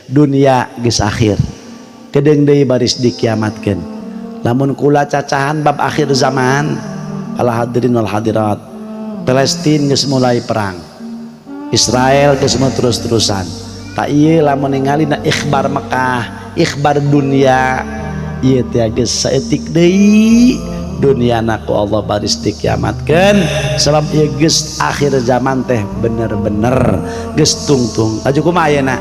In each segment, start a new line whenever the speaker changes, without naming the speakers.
Dunia geus akhir kedeung deui baris dikiamatkeun. Lamun kula cacahan bab akhir zaman, ala hadirin wal hadirat, Palestina geus mulai perang, Israel geus mulai terus-terusan. Tak ieu lamun ningali na ikhbar Mekah, ikhbar dunia ieu teh geus saeutik deui dunia ku Allah baris dikiamatkeun, sebab ieu geus akhir zaman teh bener-bener geus tungtung. Laju kumaha ayeuna?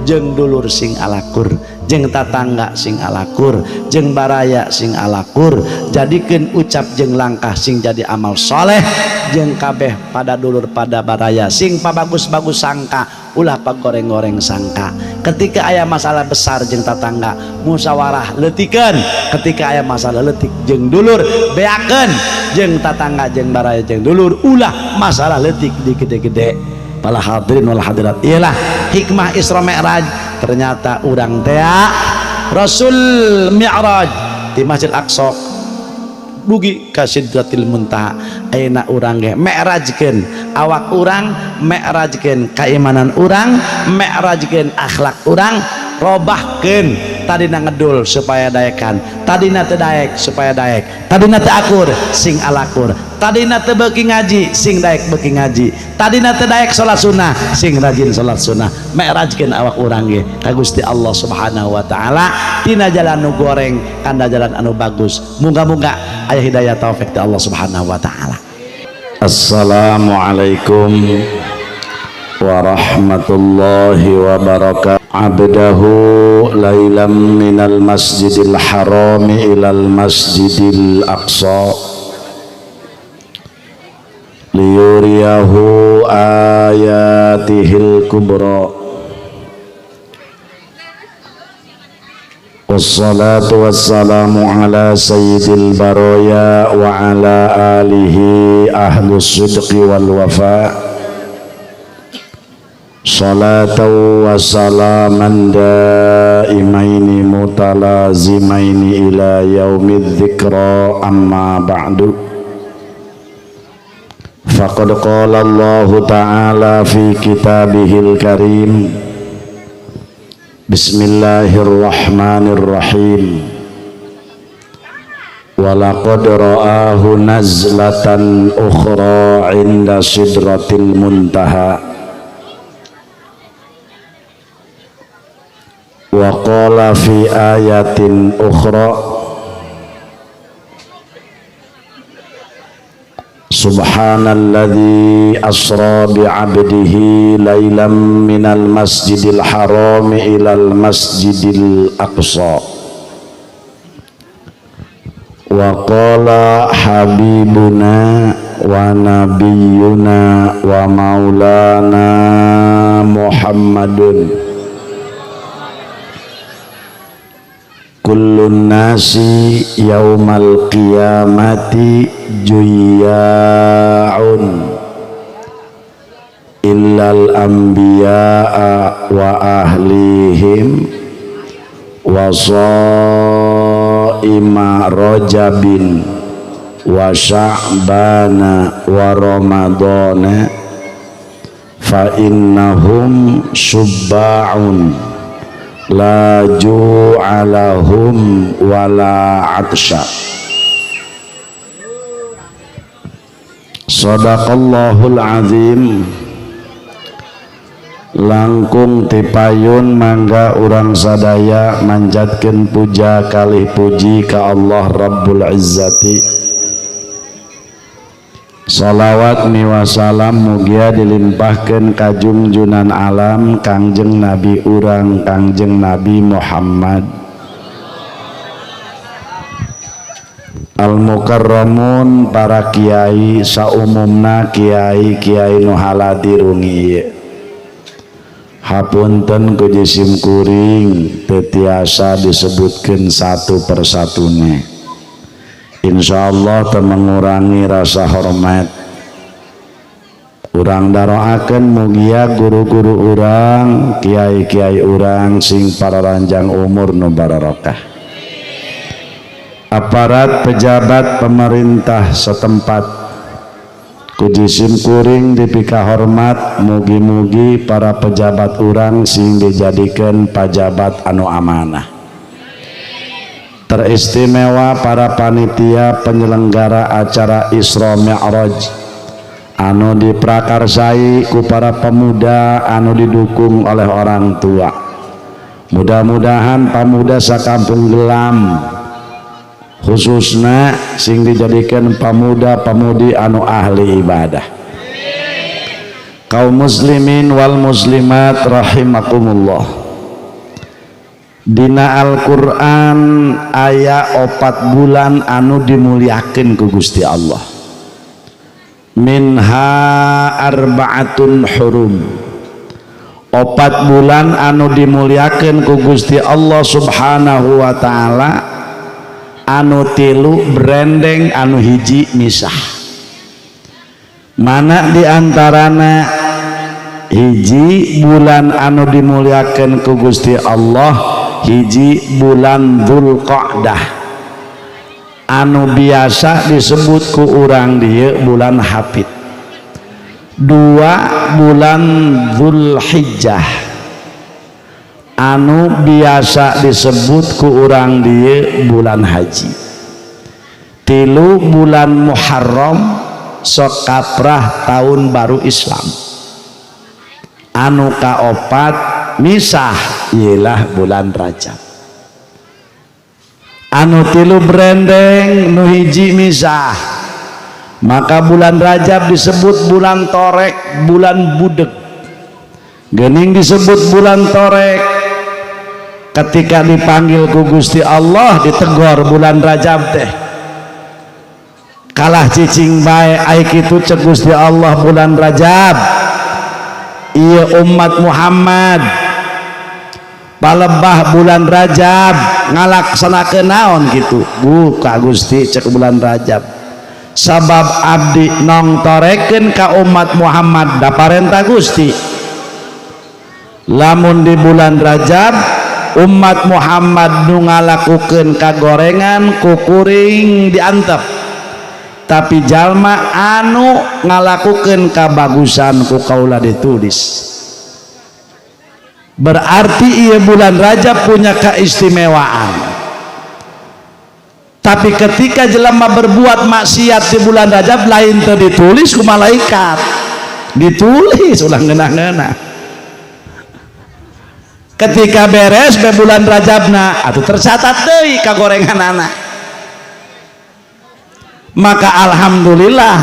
Jeung dulur sing alakur, jeung tatangga sing alakur, jeung baraya sing alakur, jadikeun ucap jeung langkah sing jadi amal soleh, jeung kabeh pada dulur pada baraya sing pabagus-bagus sangka, ulah pagoreng-goreng sangka. Ketika aya masalah besar jeung tatangga musyawarah leutikeun, ketika aya masalah leutik jeung dulur beakeun, jeung tatangga jeung baraya jeung dulur ulah masalah leutik di gede-gede. Para hadirin wal hadirat, iyalah hikmah Isra Mi'raj. Ternyata urang teh Rasul Mi'raj di Masjid Aqsa dugi ka Sidratil Muntaha. Ayeuna urang ge mi'rajkeun awak urang, mi'rajkeun keimanan urang, mi'rajkeun akhlak urang, robahkeun tadina ngedul supaya daekan, tadina teu daek supaya daek, tadina teu akur sing alakur, tadina teu beuki ngaji sing daek beuki ngaji, tadina teu daek salat sunnah sing rajin salat sunnah. Mi'rajkeun awak urang ge ka Gusti Allah Subhanahu wa taala tina jalan nu goreng kana jalan anu bagus. Muga-muga aya hidayah taufik ti Allah Subhanahu wa taala.
Assalamualaikum warahmatullahi wabarakatuh. Abdahu lailam minal masjidil harami ilal masjidil aqsa liyuriyahu ayatihil kubra. Wassalatu wassalamu ala sayyidil baraya wa ala alihi ahlus sidqi wal wafa. Salatan wa salaman daimaini mutalazimaini ila yaumidz dzikra, amma ba'du. Faqad qala Allahu ta'ala fi kitabihil karim. Bismillahirrahmanirrahim. Walaqad ra'ahu nazlatan ukhra 'inda sidratil muntaha. Wa qala fi ayatin ukhra subhanalladzi asra bi'abdihi lailan minal masjidil harami ilal masjidil aqsa. Wa qala habibuna wa nabiyyuna wa maulana Muhammadun kullun nasi yaumal qiyamati juyya'un illal anbiya'a wa ahlihim wa shaima rajabin wa sya'bana wa ramadana fa innahum subba'un la ju'alahum wala atsha. Sadaqallahul azim. Langkung tipayun mangga urang sadaya manjatkeun puja kalih puji ka Allah Rabbul Izzati. Salawat miwa salam mugia dilimpahkeun ka junjunan alam Kangjeng Nabi urang Kangjeng Nabi Muhammad. Al mukarramun para kiai saumumna kiai-kiai nu haladir wengi ieu. Hapunten ku jisim kuring teu tiasa disebutkeun satu persatune. Insyaallah teu mengurangi rasa hormat. Urang daroakeun mugia guru-guru urang, kiai-kiai urang sing pararanjang umur nu barokah. Aparat pejabat pemerintah setempat, Ku jisim kuring dipika hormat, mugi-mugi para pejabat urang sing dijadikan pajabat anu amanah. Teristimewa para panitia penyelenggara acara Isra Mi'raj anu diprakarsai ku para pemuda anu didukung oleh orang tua. Mudah-mudahan pemuda sakampung Gelam khususnya sing dijadikan pemuda-pemudi anu ahli ibadah. Kaum muslimin wal muslimat rahimakumullah, dina Al-Quran aya 4 bulan anu dimuliakeun ku Gusti Allah. Minha arba'atun hurum, 4 bulan anu dimuliakeun ku Gusti Allah subhanahu wa ta'ala, anu 3 brandeng, anu 1 misah. Mana diantarana 1 bulan anu dimuliakeun ku Gusti Allah, 1 bulan Dzulqa'dah anu biasa disebut ku urang dieu bulan Hafid, 2 bulan Dzulhijjah anu biasa disebut ku urang dieu bulan haji, 3 bulan Muharram sok kaprah tahun baru Islam, anu kaopat misah ialah bulan Rajab. Anu 3 brendeng, nu 1 misah. Maka bulan Rajab disebut bulan torek, bulan budeg. Gening disebut bulan torek ketika dipanggil ku Gusti Allah ditegor bulan Rajab teh, kalah cicing bae ai kitu cek Gusti Allah bulan Rajab ieu umat Muhammad palebah bulan Rajab ngalaksanakeun naon kitu buka Gusti cek bulan Rajab, sabab abdi nongtorekeun ka umat Muhammad da parentah Gusti. Lamun di bulan Rajab umat Muhammad nu ngalakukeun kagorengan kukuring diantep, tapi jalma anu ngalakukeun kabagusan ku kaula ditulis. Berarti ieu bulan Rajab punya keistimewaan. Tapi ketika jelema berbuat maksiat di bulan Rajab lain teu ditulis ku malaikat, ditulis ulah ngeunah-ngeunah. Ketika beres be bulan Rajabna atuh tercatat deui kagorenganana. Maka alhamdulillah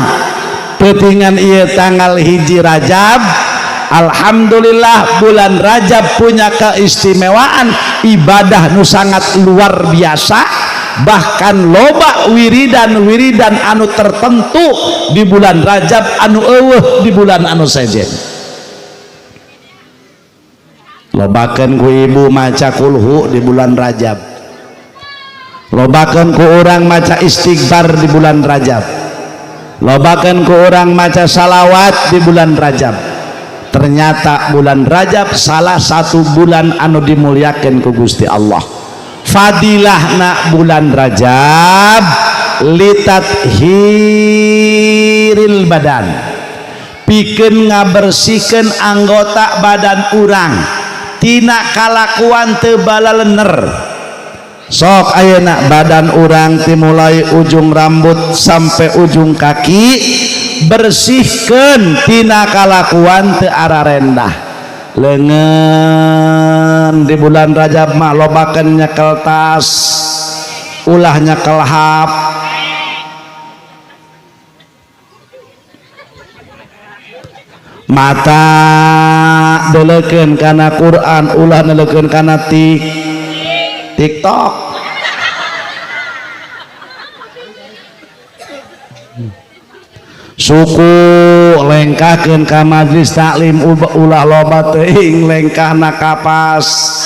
peutingan ieu tanggal 1 Rajab, alhamdulillah bulan Rajab punya keistimewaan ibadah nu sangat luar biasa, bahkan loba wiridan-wiridan anu tertentu di bulan Rajab anu eueuh di bulan anu sejen. Lobakeun ku ibu maca kulhu di bulan Rajab, lobakeun ku urang maca istighfar di bulan Rajab, lobakeun ku urang maca salawat di bulan Rajab. Ternyata bulan Rajab salah satu bulan anu dimuliakeun ku Gusti Allah. Fadilahna bulan Rajab litathiril badan, pikeun ngabersihkeun anggota badan urang tina kalakuan teu balalener. Sok ayeuna badan urang timulai ujung rambut sampai ujung kaki bersihkeun tina kalakuan teu ararendah. Leungeun di bulan Rajab mah lobakeun nyekel tas, ulah nyekel hap. Mata deleukeun kana Quran, ulah neleukeun kana TikTok. Suku lengkahkeun ka majlis taklim, ulah loba teuing lengkahna kapas.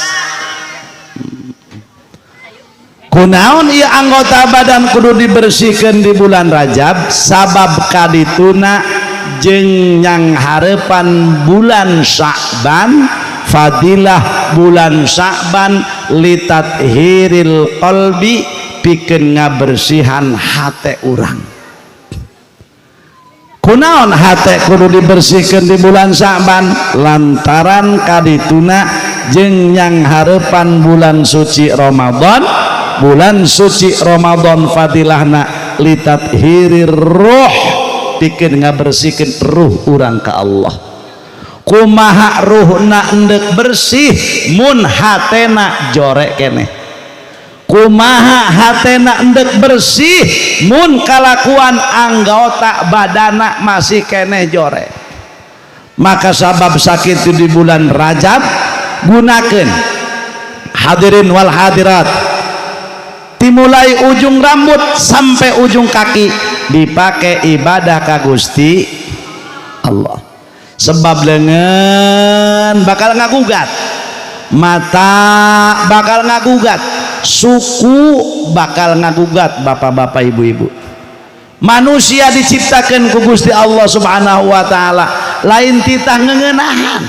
Kunaon ieu anggota badan kudu dibersihkeun di bulan Rajab? Sabab kadituna jeung nyang hareupan bulan Sya'ban, fadilah bulan Sya'ban litathiril qalbi, pikeun ngabersihan hate urang. Kunaon hate kudu dibersihkeun di bulan Sa'ban? Lantaran kadituna jeung yang harepan bulan suci Ramadan. Bulan suci Ramadan fadilahna litatheerir ruh, pikeun ngabersihkeun ruh urang ka Allah. Kumaha ruhna endek bersih mun hatena jorek keneh? Kumaha hatena endek bersih mun kalakuan anggota badana masih keneh jorek? Maka sabab sakit di bulan Rajab gunakeun, hadirin wal hadirat, dimulai ujung rambut sampai ujung kaki dipakai ibadah ka Gusti Allah. Sebab lengan bakal ngagugat, mata bakal ngagugat, suku bakal ngagugat, bapak-bapak, ibu-ibu. Manusia diciptakan ku Gusti Allah Subhanahu wa taala lain titah ngeungenahan.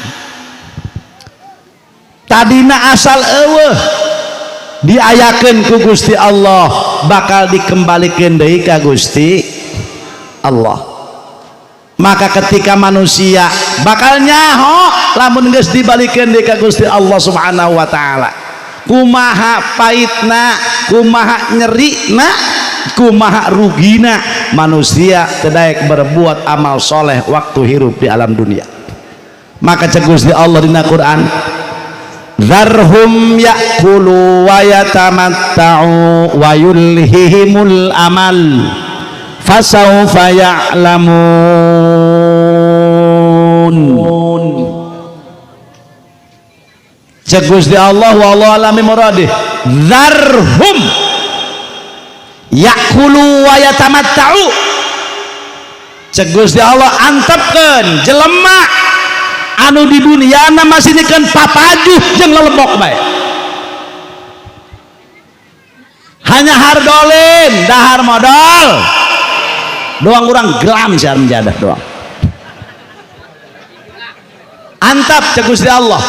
Tadina asal eueuh, diayakeun ku Gusti Allah, bakal dikembalikeun deui ka Gusti Allah. Maka ketika manusia bakal nyaho lamun geus dibalikeun deui ka Gusti Allah Subhanahu wa taala, kumaha paitna, kumaha nyerina, kumaha rugina manusia teu daek berbuat amal soleh waktu hirup di alam dunia. Maka cek Gusti Allah dina Quran, zarhum ya'kulu wa yatamatta'u wa yulhihimul amal fasawfa ya'lamun. Cek Gusti Allah, wallahu a'lam bimuradih, zarhum ya'kulu wa yatamatta'u. Cek Gusti Allah, antepkeun jelema anu di duniana masih nikeun papajuh jeung lelebok bae, hanya hardolin dahar modal doang, urang gelam siar menjadah doang. Antap cek Gusti Allah,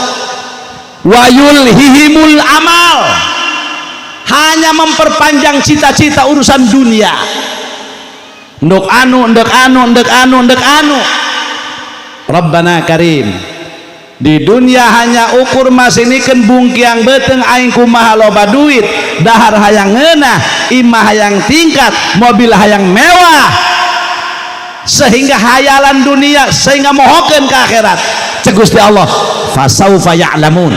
wa yulhihimul amal, hanya memperpanjang cita-cita urusan dunia, ndok anu ndok anu ndok anu ndok anu. Rabbana karim, di dunia hanya ukur masih nikeun bungkiang beuteung aing kumaha loba duit, dahar hayang ngeunah, imah hayang tingkat, mobil hayang mewah, sehingga hayalan dunia sehingga mohokeun ke akhirat. Cek Gusti Allah, fasaufa ya'lamun,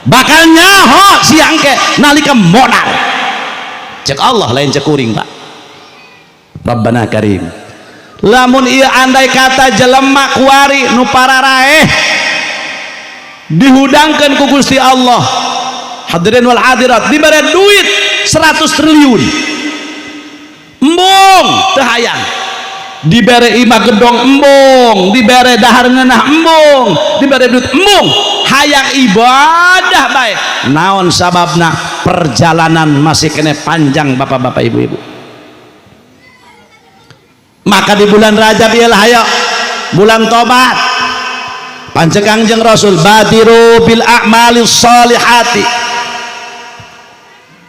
bakal nyaho siang ke nalika modal. Cek Allah, lain cek kuring, Pak. Rabbana karim, lamun ieu andai kata jelema kuari nu pararaeh dihudangkeun ku Gusti Allah, hadirin wal hadirat, dibere duit 100 triliun embung teu hayang, dibere imah gedong embung, dibere dahar ngeunah embung, dibere duit embung, hayang ibadah bae. Naon sababna? Perjalanan masih kene panjang, bapak-bapak, ibu-ibu. Maka di bulan Rajab ialah hayo bulan tobat. Pancek Kangjeng Rasul, badiru bil a'malis solihati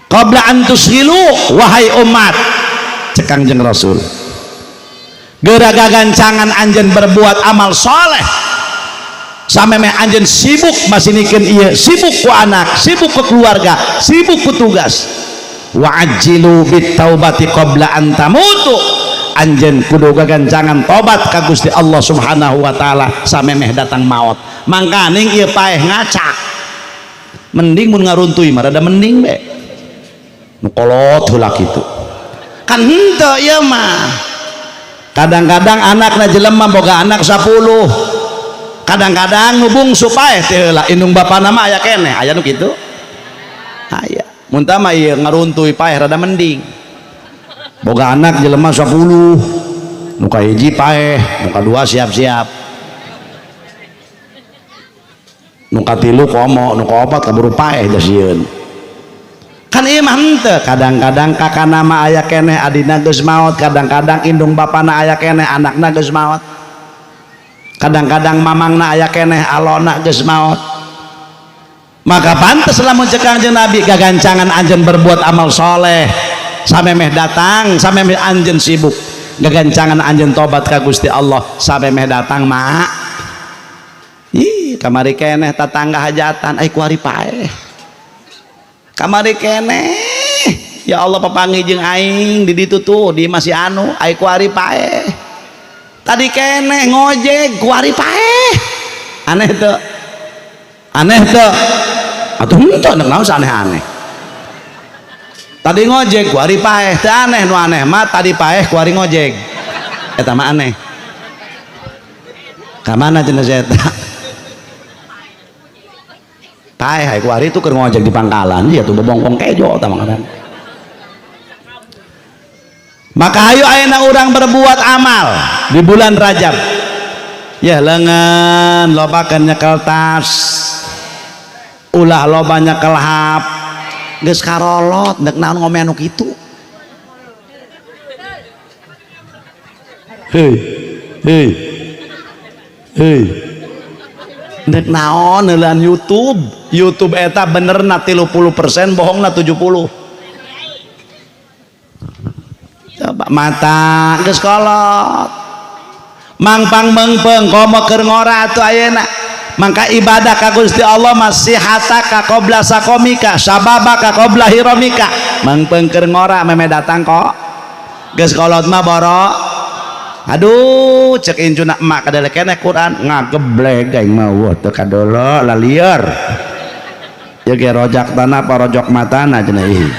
qabla an tushilu, wahai umat. Cek Kangjeng Rasul, geura gagancangan anjeun berbuat amal soleh samemeh anjeun sibuk masih nikeun ieu, sibuk ku anak, sibuk ku keluarga, sibuk ku tugas. Wa ajjilu bit taubati qabla an tamutu, anjeun kudu gagancangan tobat ka Gusti Allah Subhanahu wa taala samemeh datang maot. Mangkaning ieu paeh ngacak, mending mun ngaruntuy mah rada mending be nu kolot heula kitu kan henteu. Ieu mah kadang-kadang anakna jelema boga anak 10, kadang-kadang nu bungsu paeh teh heula, indung bapana mah aya keneh, aya nu kitu aya. Mun tah mah ieu ngaruntuy paeh rada mending, boga anak jelema 10, nu kahiji paeh, nu kadua siap-siap, nu katilu komo, nu kaopat kaburu paeh da sieun. Kan ieu mah henteu, kadang-kadang kakana mah aya keneh, adina geus maot, kadang-kadang indung bapana aya keneh, anakna geus maot, kadang-kadang mamangna aya keneh, alona geus maot. Maka pantes lamun cek Kangjeng Nabi, gagancangan anjeun berbuat amal soleh samemeh datang, samemeh anjeun sibuk. Gagancangan anjeun tobat ka Gusti Allah sampai meh datang mak. Ih, kamari keneh tatangga hajatan ai kuari paeh. Kamari keneh ya Allah papanggih jeung aing di ditu tuh di masih anu ai kuari paeh. Tadi keneh ngojek kuari paeh. Aneh teu? Aneh teu? Atuh henteu naon aneh-aneh. Tadi ngojek kuari paeh teu aneh, nu aneh mah tadi paeh kuari ngojek. Eta mah aneh. Ka mana cenah saya eta? Paeh ai kuari tuh keur ngojek di pangkalan ieu tuh bobongkong kejo eta mah. Maka hayu ayeuna urang berbuat amal di bulan Rajab. Ya lengan lobakeun nyekel tas. Ulah loba nyekel hap. Geus karolot nek naon ngomean nu kitu. Hei, hei. Hei. Nek naon neulan YouTube. YouTube eta benerna 30%, bohongna 70. Coba mata geus kolot. Mangpang meungpeung komo keur ngora atuh ayeuna. Maka ibadah ka Gusti Allah masih hataka qabla sakomika sababaka qabla hiramika. Mangpeung keur ngora meme datang kok. Geus kolot mah boro. Aduh, cek incuna emak kadele keneh Quran ngageblek aing mah wah teu kadolo lalieur. Ya ge rojak tanah apa rojok matana cenah ih.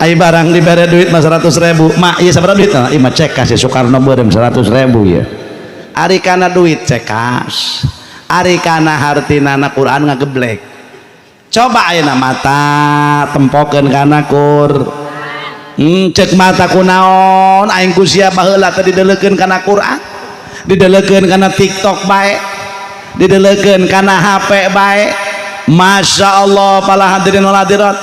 Ai barang dibere duit mah 100.000. Mak ieu sabaraha duit? Ieu mah cek kasih Soekarno beureum 100.000 ya. Ari kana duit cekas, ari kana hartinana Quran ngageblek. Coba ayeuna mata tempokeun kana kur. Cek mata kunaon aing ku sia baheula teh didelekeun kana Quran, didelekeun kana TikTok bae, didelekeun kana HP bae. Masya Allah para hadirin wal hadirat,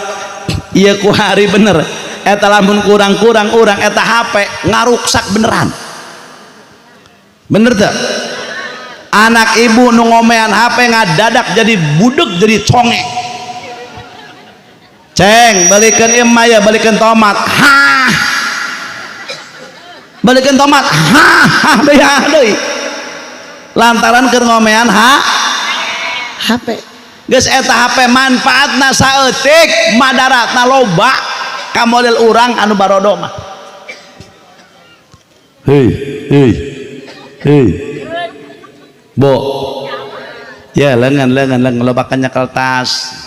ieu ku hari bener eta lamun kurang-kurang urang eta HP ngaruksak beneran. Bener tuh? Anak ibu nu ngomean HP ngadadak jadi budek jadi conge. Ceng, balikeun ieu mah ya, balikeun tomat. Hah. Balikeun tomat. Hah, hah deui, hah deui. Lantaran keur ngomean HP. Geus eta HP manfaatna saeutik, madaratna loba ka model urang anu barodo mah. Hei, hei. Hei. Bo. Ya lengan lengan lengan lobakan nyekel tas.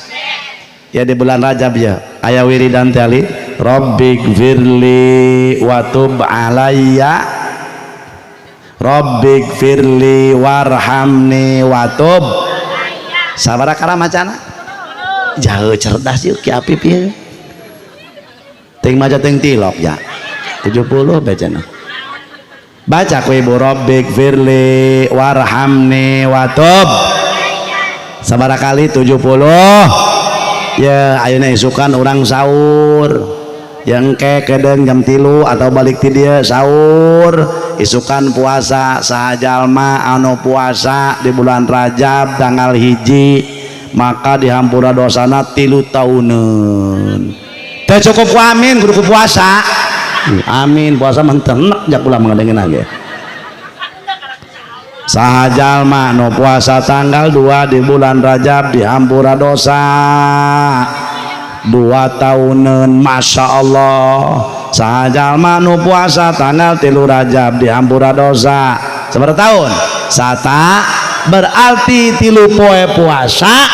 Ya di bulan Rajab ya. Aya wiridan teh ali Rabbigfirli wa tub alayya. Rabbigfirli warhamni wa tub. Sabaraha kara macana? Jauh cerdas yeuh Ki Apip ieu. Ting maca ting tilok ya. 70 bacana. Baca ku ibu Rabbigfirli warhamni wa tub. Sabaraha kali? 70. Ya ayeuna isukan urang sahur. Yang ke kedeng jam 3 atau balik ti dieu sahur. Isukan puasa saha jalma anu puasa di bulan Rajab tanggal 1 maka dihampura dosana 3 tahuneun. Teu cukup ku amin kudu ku puasa. Amin puasa mah teu enek jak ulah ngadengin ge. Saha jalma nu puasa tanggal 2 di bulan Rajab dihampura dosa 2 tahuneun. Masya Allah. Saha jalma nu puasa tanggal 3 Rajab dihampura dosa sabaraha tahun? Sata. Berarti 3 poe puasa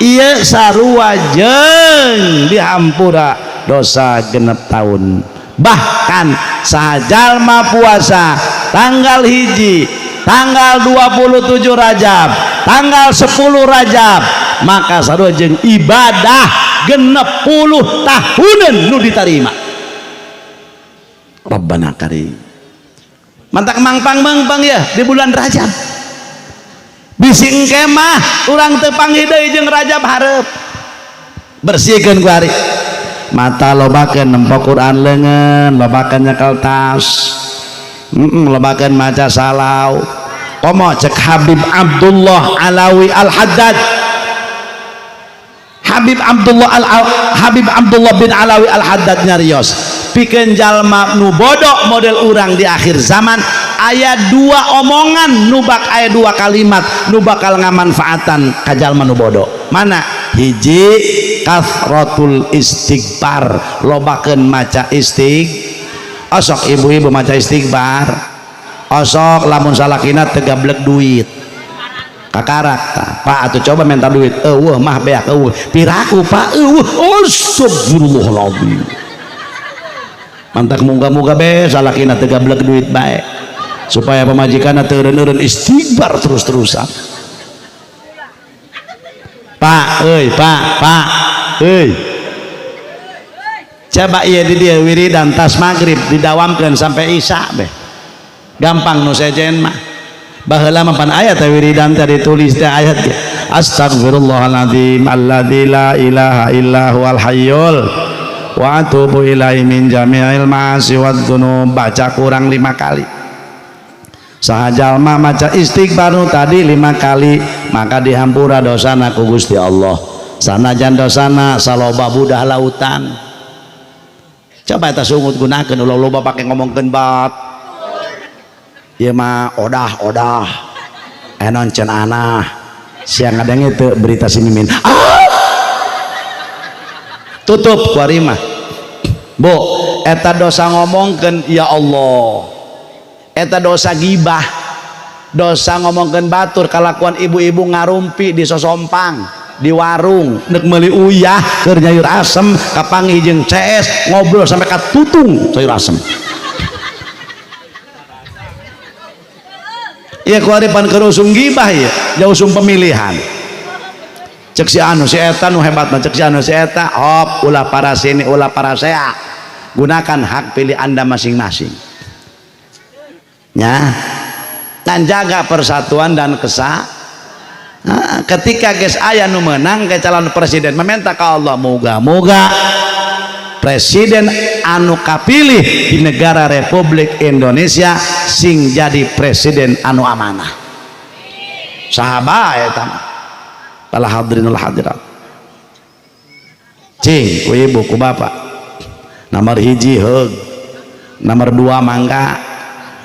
ieu sarua jeung dihampura dosa 6 tahun. Bahkan saha jalma puasa tanggal 1, tanggal 27 Rajab, tanggal 10 Rajab, maka sarua jeung ibadah 60 tahunan nu ditarima. Rabbana karim. Mantak mangpang mangpang ya di bulan Rajab. Bisi engke mah urang teu panggih deui jeung Rajab hareup. Bersihkeun ku hari. Mata lobakeun nempo Quran leungeun, lobakeun nyekel tas. Lobakeun maca salau. Komo cek Habib Abdullah Alawi Al-Haddad. Habib Abdullah bin Alawi Al-Haddad nyarios, Pikeun jalma nu bodoh model urang di akhir zaman aya dua omongan nu bak aya dua kalimat nu bakal ngamanfaatan ka jalma nu bodoh. Mana? Hiji, kathratul istighfar, lobakeun maca istighfar. Osok ibu-ibu maca istighfar, osok lamun salakina teu gablek duit kakarak tah. Pak atuh coba minta duit, eueuh mah beak eueuh piraku pak eueuh, astagfirullahaladzim. Mantak muga-muga be salakina teu gablek duit bae supaya pamajikanna teu eureun-eureun istighfar terus-terusan. Pak euy, pak, pak euy, coba ieu di dieu wiridan tas maghrib didawamkeun sampai isya be, gampang nu sejen mah. Baheula mah pan aya teh wiridan teh ditulis teh ayat ge. Astagfirullahaladzim alladzi la ilaha illa huwal hayyul wa atubu ilaihi min jami'il ma'asi wad dzunub. Baca kurang 5 kali. Saha jalma maca istighfar nu tadi 5 kali maka dihampura dosana ku Gusti Allah. Sanajan dosana saloba budah lautan. Coba eta sungut gunakeun ulah loba pake ngomongkeun bat. Ieu mah odah-odah. Enon ceun anah. Siang ngadenge teu berita si Mimin. Ah! Tutup ku ari mah. Bu, eta dosa ngomongkeun ya Allah. Eta dosa gibah. Dosa ngomongkeun batur kalakuan ibu-ibu ngarumpi di sosompang, di warung nek meuli uyah keur nyayur asem kapanggih jeung CS ngobrol sampai katutung sayur asem. Ieu ku ari pan keur usum gibah ieu, jauh usum pemilihan. Cek si anu si eta nu hebat mah, cek si anu si eta, hop ulah para sini ulah para sea. Gunakan hak pilih Anda masing-masing. Ya. Dan jaga persatuan dan kesatuan. Nah, ketika geus aya nu menang ke calon presiden meminta ke Allah moga-moga presiden anu kapilih di negara Republik Indonesia sing jadi presiden anu amanah. Saha bae eta mah. Para hadirin wal hadirat. Cing ku ibu ku bapak. Nomor 1 heug, nomor 2 mangga,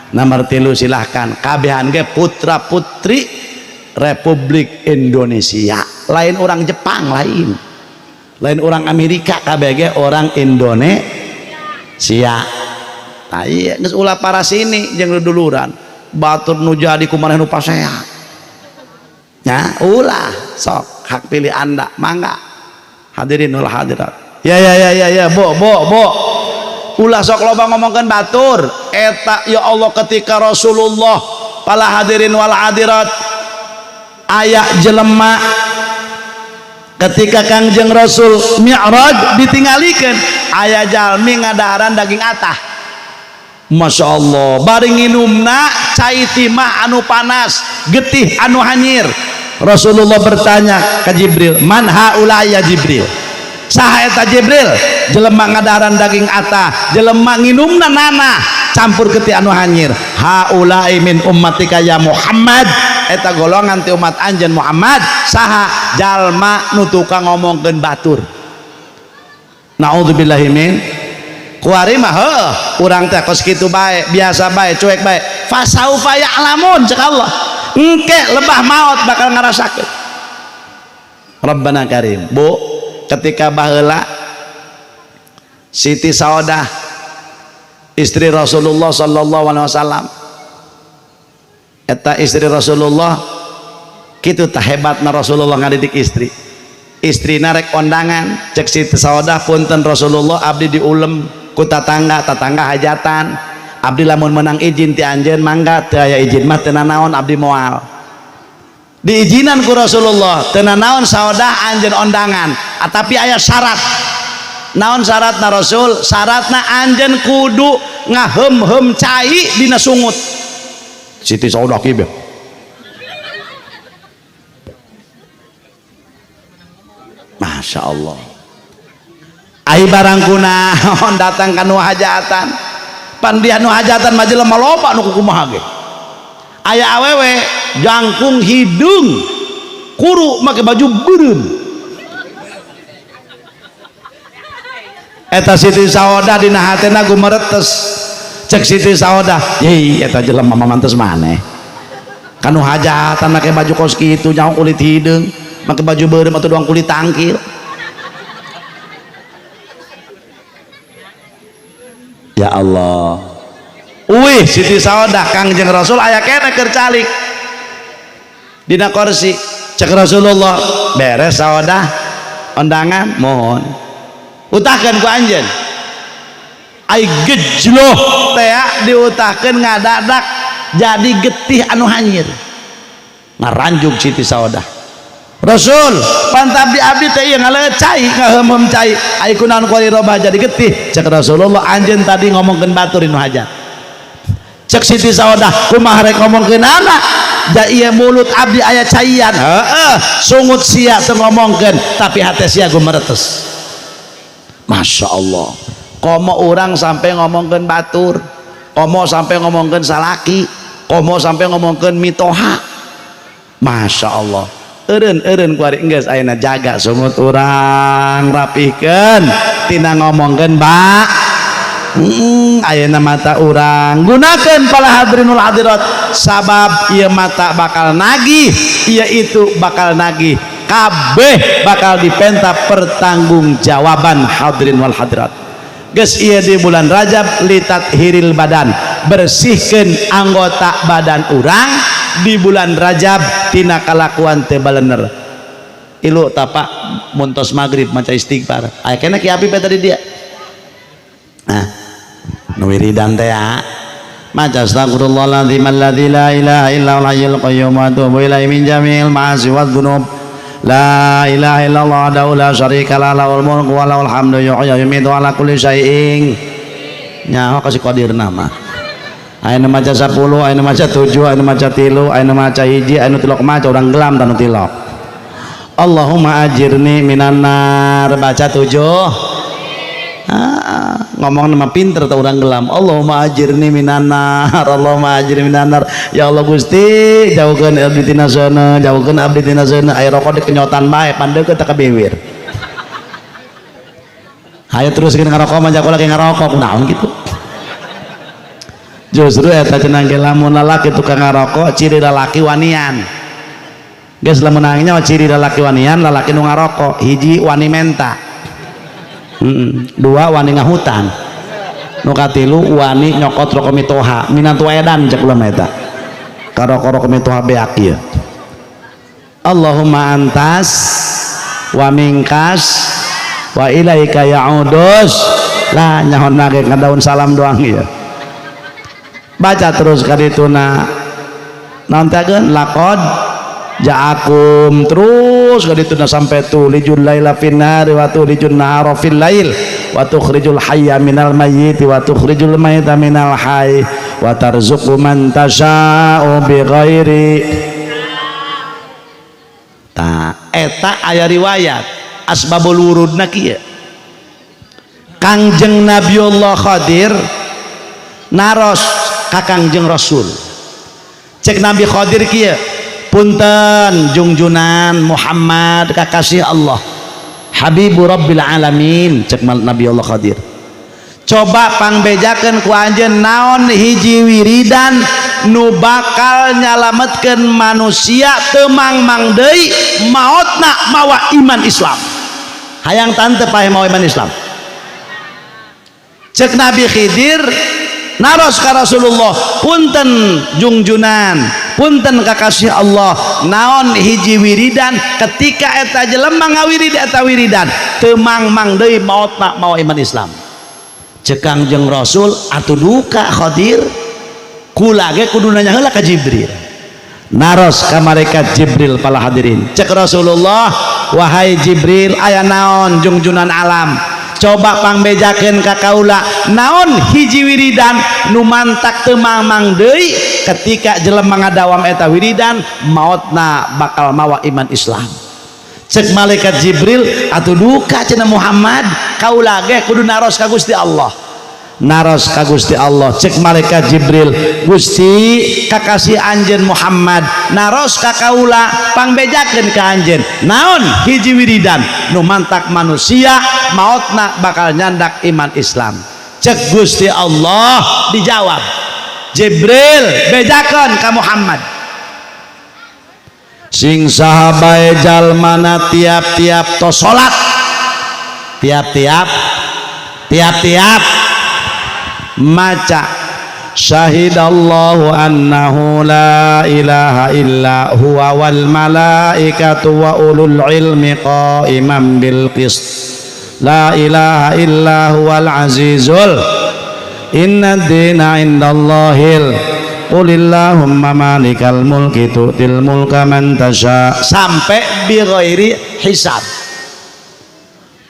nomor 3 silahkan. Kabehan ge putra putri Republik Indonesia, lain orang Jepang, lain orang Amerika, KBG orang Indonesia. Nah iya geus ulah para sini jeung duduluran batur nu jadi kumaneh nu pasea nya, ulah sok hak pilih Anda mangga. Hadirin wal hadirat. Ya ya ya ya ya, bo bo bo, ulah sok loba ngomongkeun batur eta ya Allah. Ketika Rasulullah pala hadirin wal hadirat aya jelema ketika Kangjeng Rasul Mi'raj ditinggalikeun aya jalmi ngadaharan daging atah. Masya Allah, bari nginumna cai timah anu panas, getih anu hanyir. Rasulullah bertanya ke Jibril, man haula ya Jibril? Saha eta Jibril? Jelema ngadaharan daging atah, jelema nginumna nanah campur getih anu hanyir. Haula'i min ummatika ya Muhammad. Eta golongan ti umat anjeun Muhammad. Saha? Jalma nu tukang ngomongkeun batur. Naudzubillahi min. Kuari mah heuh urang teh kos kitu bae, biasa bae, cuek bae. Fasaufa ya'lamun cek Allah. Engke lebah maot bakal ngarasakeun. Rabbana karim. Bu, ketika baheula Siti Saudah istri Rasulullah sallallahu alaihi wasallam, eta istri Rasulullah kitu tah hebatna Rasulullah ngadidik istri. Istrina rek ondangan, cek Siti Saudah punten Rasulullah abdi diulem ku tatangga, tatangga hajatan. Abdi lamun menang izin ti anjeun mangga, teu aya izin mah teu nanaon abdi moal. Diizinan ku Rasulullah, teu nanaon Saudah anjeun ondangan, tapi aya syarat. Naon syaratna Rasul? Syaratna anjeun kudu ngaheum-heum cai dina sungut. Siti Saudah kieu. Masya Allah. Ai barang kunaon datang ka nu hajatan. Pan dia nu hajatan mah jelema loba nu kumaha ge. Aya awewe jangkung hidung kuru make baju beureum. Eta Siti Saodah dina hatena gumeretes. Cek Siti Saodah, "Yeuh, eta jelema mah mantes maneh. Kanu hajatan make baju kos kitu, nyaho kulit hideung, make baju beureum atuh doang kulit tangkil." Ya Allah. Uwih Siti Saodah Kangjeng Rasul aya keneh keur calik dina kursi. Cek Rasulullah, "Beres Saodah ondangan mohon utahkeun ku anjeun." Ai gejloh tea diutahkeun ngadadak jadi getih anu hanyir. Ngaranjug Siti Saodah, "Rasul, pantab di abdi teh ieu ngaleut cai, ngaheum-heum cai, ai kunaon ku robah jadi getih?" Cek Rasulullah, "Anjeun tadi ngomongkeun batur nu hajat." Cek Siti Saodah, "Kumaha rek ngomongkeun anak da ieu mulut abdi aya caian?" "Heeh, sungut sia teu ngomongkeun tapi hate sia gumeretes." Masya Allah, komo orang sampai ngomongkeun batur, komo sampai ngomongkeun salaki, komo sampai ngomongkeun mitoha. Masya Allah, eureun-eureun kuari geus ayeuna jaga sungut urang, rapihkeun tina ngomongkeun ba. Ayeuna mata urang gunakeun para hadirinul hadirat, sabab ieu mata bakal nagih, ieu itu bakal nagih, kabeh bakal dipenta pertanggungjawaban hadirin wal hadirat. Geus ieu di bulan Rajab litat hiril badan, bersihkeun anggota badan urang di bulan Rajab tina kalakuan teu balener. Ilu tapak muntos maghrib maca istighfar. Aya keneh Ki Apip tadi dia. Nah, nu wiridan teh ya. Maca astagfirullahaladzim alladzi la ilaha illa huwal hayyul qayyum wa atubu ilaihi min jami'il ma'asi wadz dzunub. La ilaha illallah wahdahu la syarika lah, lahul mulku wa lahul hamdu yuhyi wa yumiitu ala kulli syai'in. Nyaho kasih qadir nama. Aya nu maca 10, aya nu maca 7, aya nu maca 3, aya nu maca 1, aya nu tilok maca urang gelam tanu tilok. Allahumma ajirni minan nar, baca 7. Ah, ngomong nama pinter tau urang gelam. Allahumma ajirni minan nar, Allahumma ajirni minan nar. Ya Allah Gusti, jauhkeun abdi tina seuneu, jauhkeun abdi tina seuneu. Aya rokok dikenyotan bae, pandeukeun teh ka biwir. Hayo teruskeun ngarokok mah jago lagi ngarokok kunaon kitu. Justru eta cenah ge lamun lalaki tukang ngarokok ciri lalaki wanian. Geus lamun nangnya ciri lalaki wanian, lalaki nu ngarokok, hiji wani menta. Dua wani ngahutan, nu katilu wani nyokot rokok mitoha, minantu edan cek ulah eta karoko rokok mitoha beak ieu. Allahumma antas wa mingkas wa ilaika ya'udus. Lah nyahon nage ka daun salam doang ieu. Baca terus ka dituna naon teh geun laqad ja'akum terus ka dituna sampai tulijul laila fin nahari wa tulijun nahara fil lail wa tukhrijul hayya minal mayyiti wa tukhrijul mayyita minal hayy wa tarzuqu man tasya'u bighairi. Ta eta aya riwayat asbabul wurudna kieu. Kangjeng Nabiullah Khadir naros ka Kangjeng Rasul. Cek Nabi Khadir kieu, punten jungjunan Muhammad kakasih Allah Habibu Rabbil Alamin. Cek Nabi Allah Khadir, coba pangbejakeun ku anjeun naon hiji wiridan nu bakal nyalametkeun manusia teu mangmang deui maotna mawa iman Islam. Hayang tante paeh mawa iman Islam. Cek Nabi Khidir naros ka Rasulullah, punten jungjunan, punten kakasih Allah, naon hiji wiridan ketika eta jelema ngawirid eta wiridan teu mangmang deui maotna mawa iman Islam. Cek Kangjeng Rasul, atuh duka Khadir, kula ge kudu nanya heula ka Jibril. Naros ka malaikat Jibril pala hadirin. Cek Rasulullah, wahai Jibril, aya naon jungjunan alam, coba pangbejakeun ka kaula naon hiji wiridan nu mantak teu mangmang deui ketika jelema ngadawam eta wiridan maotna bakal mawa iman Islam. Cek malaikat Jibril, atuh duka cenah Muhammad, kaula ge kudu naros ka Gusti Allah. Naros ka Gusti Allah. Cek malaikat Jibril, Gusti kakasih anjeun Muhammad naros ka kaula, pangbejakeun ka anjeun naon hiji wiridan nu mantak manusia Mautna bakal nyandak iman Islam. Cek Gusti Allah dijawab, Jibril bejakeun ka Muhammad, sing saha bae jalmana tiap-tiap tos salat, tiap-tiap tiap-tiap maca syahidallahu annahu la ilaha illa huwa wal malaikatu wa ulul ilmi qa'iman bil qist la ilaha illa huwal azizul inna dina indallahil qulillahumma malikal mulki tu'til mulka man tasha sampai bi ghairi hisab.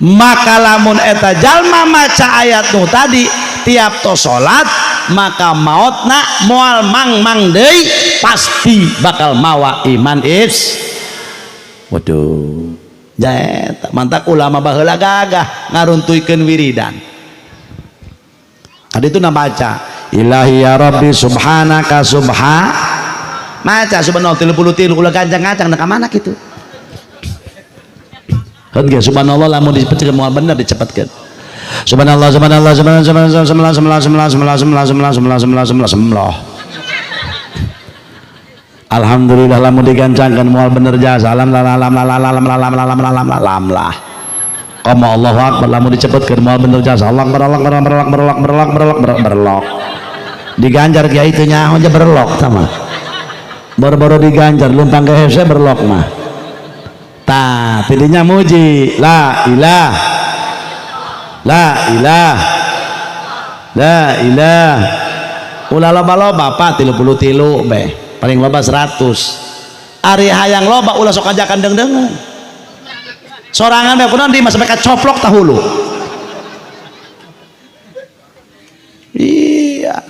Maka lamun eta jalma maca ayat nu tadi tiap tos salat, maka mautna moal mang-mang deui, pasti bakal mawa iman is. Waduh, jaeta mantak ulama baheula gagah ngaruntuikeun wiridan. Tadi itu baca ilahi ya rabbi subhanaka subha maca subhanallah 33 ulah gancang-gancang ka mana kitu. Kan ge subhanallah lamun dicepetkeun moal bener dicepetkeun. Subhanallah subhanallah subhanallah subhanallah subhanallah subhanallah subhanallah subhanallah subhanallah subhanallah subhanallah subhanallah. Alhamdulillah lamun digancangkeun moal bener jasa alam la lam la lam la lam la lam la lam lam lah. Qama Allahu akbar lamun dicepetkeun moal bener jasa Allah akbar Allah akbar berlok berlok berlok berlok berlok berlok. Diganjar kiai teu nyaho aja berlok sama. Boro-boro diganjar lumpang ke hese berlok mah. Tah tidinya muji la ilah la ilah la ilah ulah loba-loba pak 33 be paling loba 100. Ari hayang loba ulah sok ajakan deung-deungan sorangan be kunaon di mah sampai kacoplok tahulu. Iya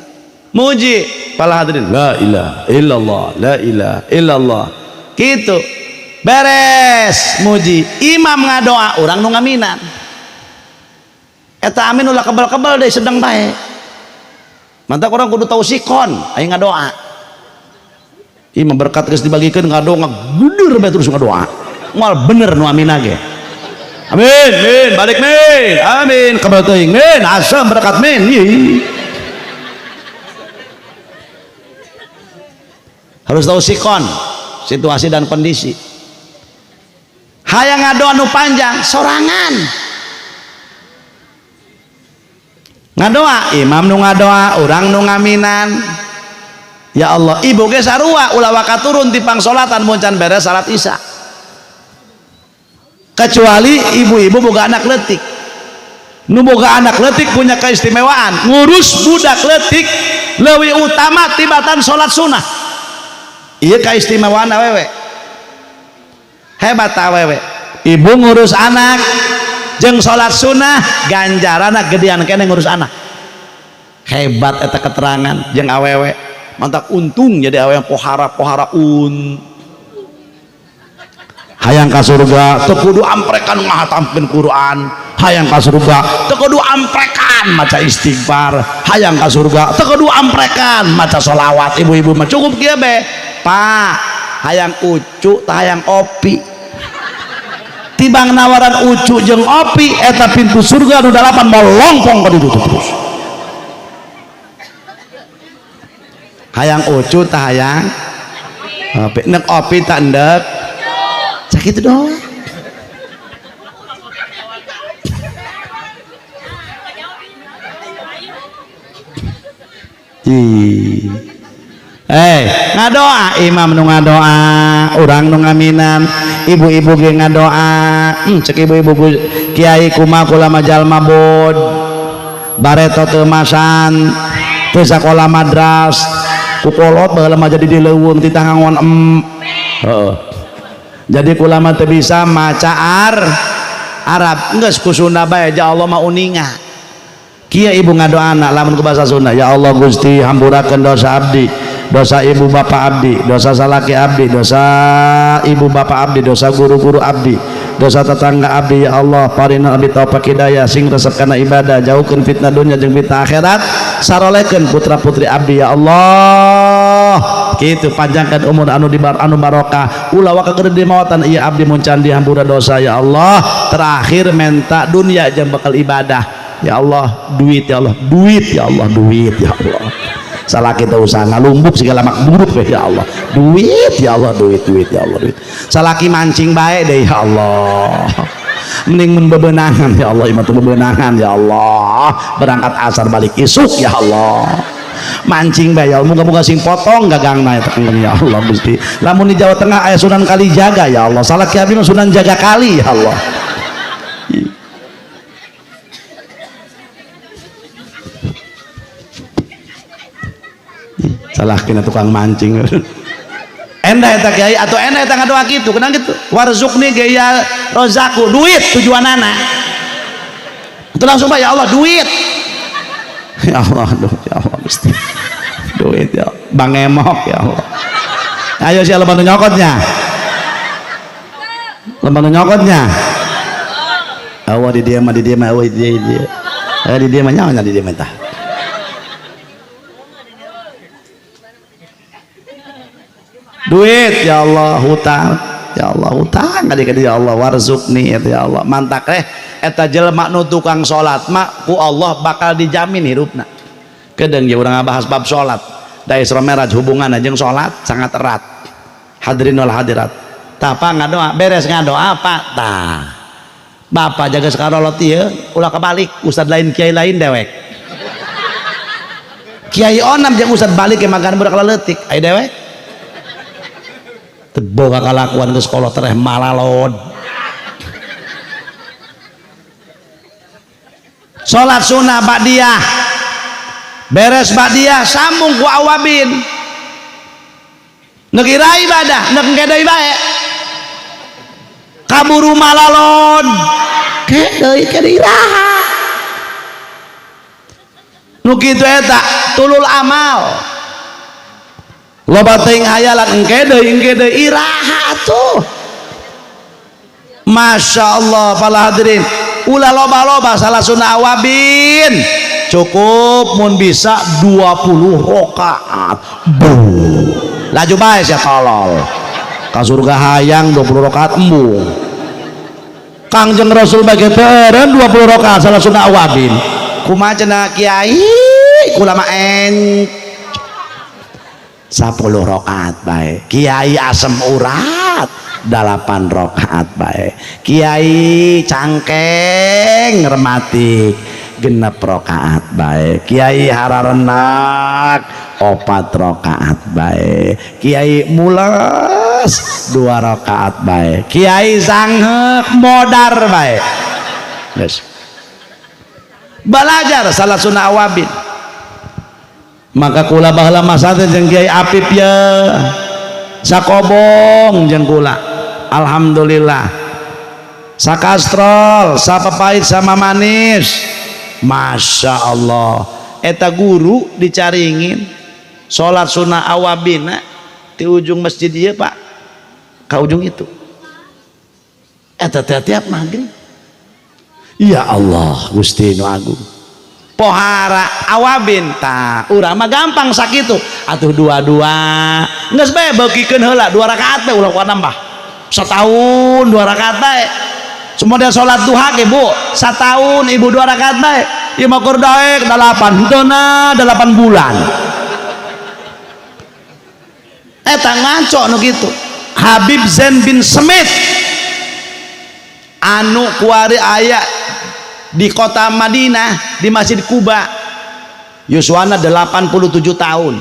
muji para hadirin la ilaha illallah la ilaha illallah gitu beres muji imam ngadoa urang nu ngaminan eta amin ulah kebal-kebal deh sedang bae mantap orang kudu tahu sikon ayo ngadoa imam berkat geus dibagikeun ngadoa ngagudur bae terus ngadoa moal bener nu amin ge amin min balik min amin kebal teuing min asem berkat min. Harus tahu sikon situasi dan kondisi. Hayang ngadoa nu panjang sorangan ngadoa imam nu ngadoa urang nu ngaminan ya Allah ibu ge sarua ulah waka turun ti pangsolatan mun can beres salat isya kecuali ibu-ibu boga anak leutik. Nu boga anak leutik punya keistimewaan ngurus budak leutik leuwih utama tibatan salat sunah. Ieu keistimewaan awewe hebat awewe ibu ngurus anak jeung salat sunah ganjarana gedean keneh ngurus anak. Hebat eta keterangan jeung awewe mantak untung jadi awewe pohara-pohara un hayang ka surga teu kudu amprekan ngahatamkeun Quran, hayang ka surga teu kudu amprekan maca istighfar, hayang ka surga teu kudu amprekan maca sholawat. Ibu-ibu mah cukup kieu be pak hayang ucu tah hayang opi tibang nawaran ucu jeung opi eta pintu surga nu 8 molongkong ka ditu terus. Hayang ucu tah hayang opi nek opi tak endek sakitu doang. Ngadoa imam nu ngadoa urang nu ngaminan ibu-ibu ge ngadoa. Cek ibu-ibu kiai kumaha kula mah jalma bod bareto teu masan teu sakola madras kukolot baheula mah jadi dileuweung ti tangangon em heeh jadi kula mah teu bisa maca Arab geus ku Sunda bae ja Allah mah uninga. Kieu ibu ngadoana lamun ku bahasa Sunda ya Allah Gusti hampurakeun dosa abdi, dosa ibu bapak abdi, dosa salaki abdi, dosa ibu bapak abdi, dosa guru-guru abdi, dosa tetangga abdi ya Allah parina abdi taufik hidayah sing resep kana ibadah jauhkeun fitnah dunya jeung fitnah akhirat sarolekeun putra putri abdi ya Allah. Kitu panjangkan umur anu dibar anu barokah, ulah waka keur dimawatan ieu abdi mun can dihampura dosa ya Allah. Terakhir menta dunia jang bakal ibadah. Ya Allah, duit ya Allah, duit ya Allah, duit ya Allah. Salah kita usaha ngalumbuk segala mak buruk ya Allah, duit ya Allah, duit, duit ya Allah, duit. Salaki mancing baik deh ya Allah, mending mun bebenangan ya Allah, imah bebenangan ya Allah, berangkat asar balik isuk ya Allah, mancing bae ya Allah, muga-muga sing potong gagangna eta ya Allah Gusti. Lamun di Jawa Tengah aya Sunan Kalijaga ya Allah, salaki abdi mah Sunan Jaga Kali ya Allah. Salah kena tukang mancing. Endah eta kiai atau endah eta ngadoa kitu, kenang kitu. Warzuqni gaya rozaku, duit tujuanana. Itu langsung Pak ya Allah duit. Ya Allah, aduh, ya Allah Gusti. Duit ya. Bang emok ya Allah. Ayo sih bantu nyokotnya. Bantu nyokotnya. Allah di dia mah di dia mah Allah di dia di dia. Di dia mah nyawa di dia mah tah. Duit ya Allah, hutang ya Allah, hutang kadi-kadi ya Allah, warzuqni ya Allah. Mantak teh eta jelema nu tukang salat mah ku Allah bakal dijamin hirupna. Kedeung ye urang ngabahas bab salat. Da Isra Mi'raj hubunganna jeung salat sangat erat. Hadirin wal hadirat. Tah apa ngadoa, beres ngadoa apa? Tah. Bapak jaga sakarolot ieu ulah kebalik, ustad lain kiai lain dewek. Kiai onam jeung ustad balik ke makan budak leutik, aya dewek. Teboga kalakuan ke sekolah tereh malalod. Salat sunnah ba'diyah beres ba'diyah sambung ku awabin, nek ira ibadah nek engke deui bae kaburu malalod ke deui ke iraha nu kitu eta tulul amal. Loba teuing hayalan engke deui iraha atuh. Masya Allah para hadirin, ulah loba-loba salah sunnah awabin, cukup mun bisa 20 rakaat. Bu laju bae sia tolol ka surga hayang 20 rakaat embung. Kangjeng Rasul bage teureun 20 rakaat salah sunnah awabin. Kumaha cenah kiai kula mah en 10 rakaat bae, kiai asem urat 8 rakaat bae, kiai cangkeng rematik 6 rakaat bae, kiai hararenak 4 rakaat bae, kiai mules 2 rakaat bae, kiai sangheuk modar bae. Geus belajar salat sunnah awabin. Maka kula baheula masa teh jeung Kiai Apip ye sakobong jeung kula, alhamdulillah sakastrol sapapait sama manis, masya Allah. Eta guru dicaringin salat sunnah awabina di ujung masjid ieu Pak ka ujung itu, eta teh tiap maghrib. Ya Allah Gusti nu agung, pohara awabin tah urang mah gampang sakitu atuh dua-dua geus bae beukikeun heula 2 rakaat bae ulah kuat nambah setahun 2 rakaat bae. Semua salat duha ge Bu setahun ibu 2 rakaat bae ieu mah keur daek 8 henteu na 8 bulan eta ngaco nu kitu. Habib Zain bin Smith anu kuari aya di kota Madinah di Masjid Kuba, yuswana 87 tahun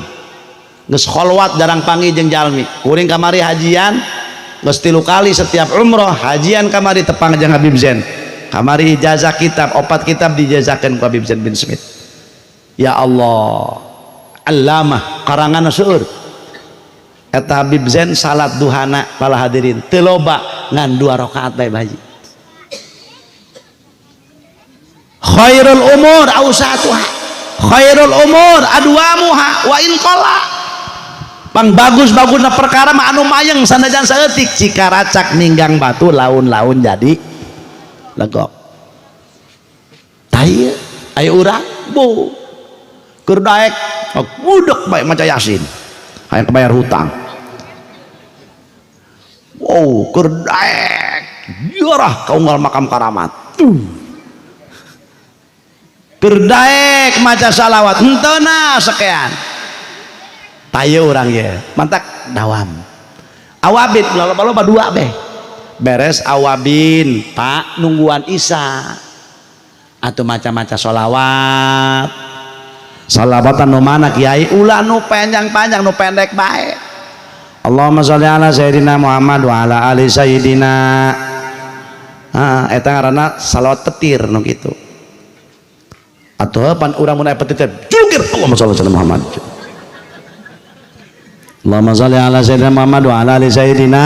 geus kholwat jarang panggih jeung jalmi. Kuring kamari hajian geus 3 kali setiap umroh hajian kamari tepang jeung Habib Zain. Kamari ijazah kitab 4 kitab dijazakeun ku Habib Zain bin Smith. Ya Allah, allamah karangan seueur. Eta Habib Zain salat duhana para hadirin teu loba ngan 2 rakaat bae baji. Khairul umur ausatuha, khairul umur adwamuha wa in qalla. Pang bagus-bagusna perkara mah anu mayeng sanajan saeutik cikaracak ninggang batu laun-laun jadi legok. Tah ieu aya urang bu keur daek ngudek bae maca Yasin.
Hayang kebayar hutang. Wow, keur daek ziarah ka unggal makam karamat. Keur daek maca salawat henteu na sekian. Tayo urang ye, mantak dawam. Awabin loba-loba dua beh. Beres awabin, Pak nungguan Isa. Atau maca-maca sholawat. Sholawatan nu mana kiai? Ulah nu panjang-panjang, nu pendek bae. Allahumma sholli ala sayyidina Muhammad wa ala ali sayyidina. Ah, eta ngaranna salawat petir nu kitu. Atuh pan urang mun aya petir teh jungkir Allahumma sholli ala Muhammad. Allahumma sholli ala sayyidina Muhammad wa ala ali sayyidina.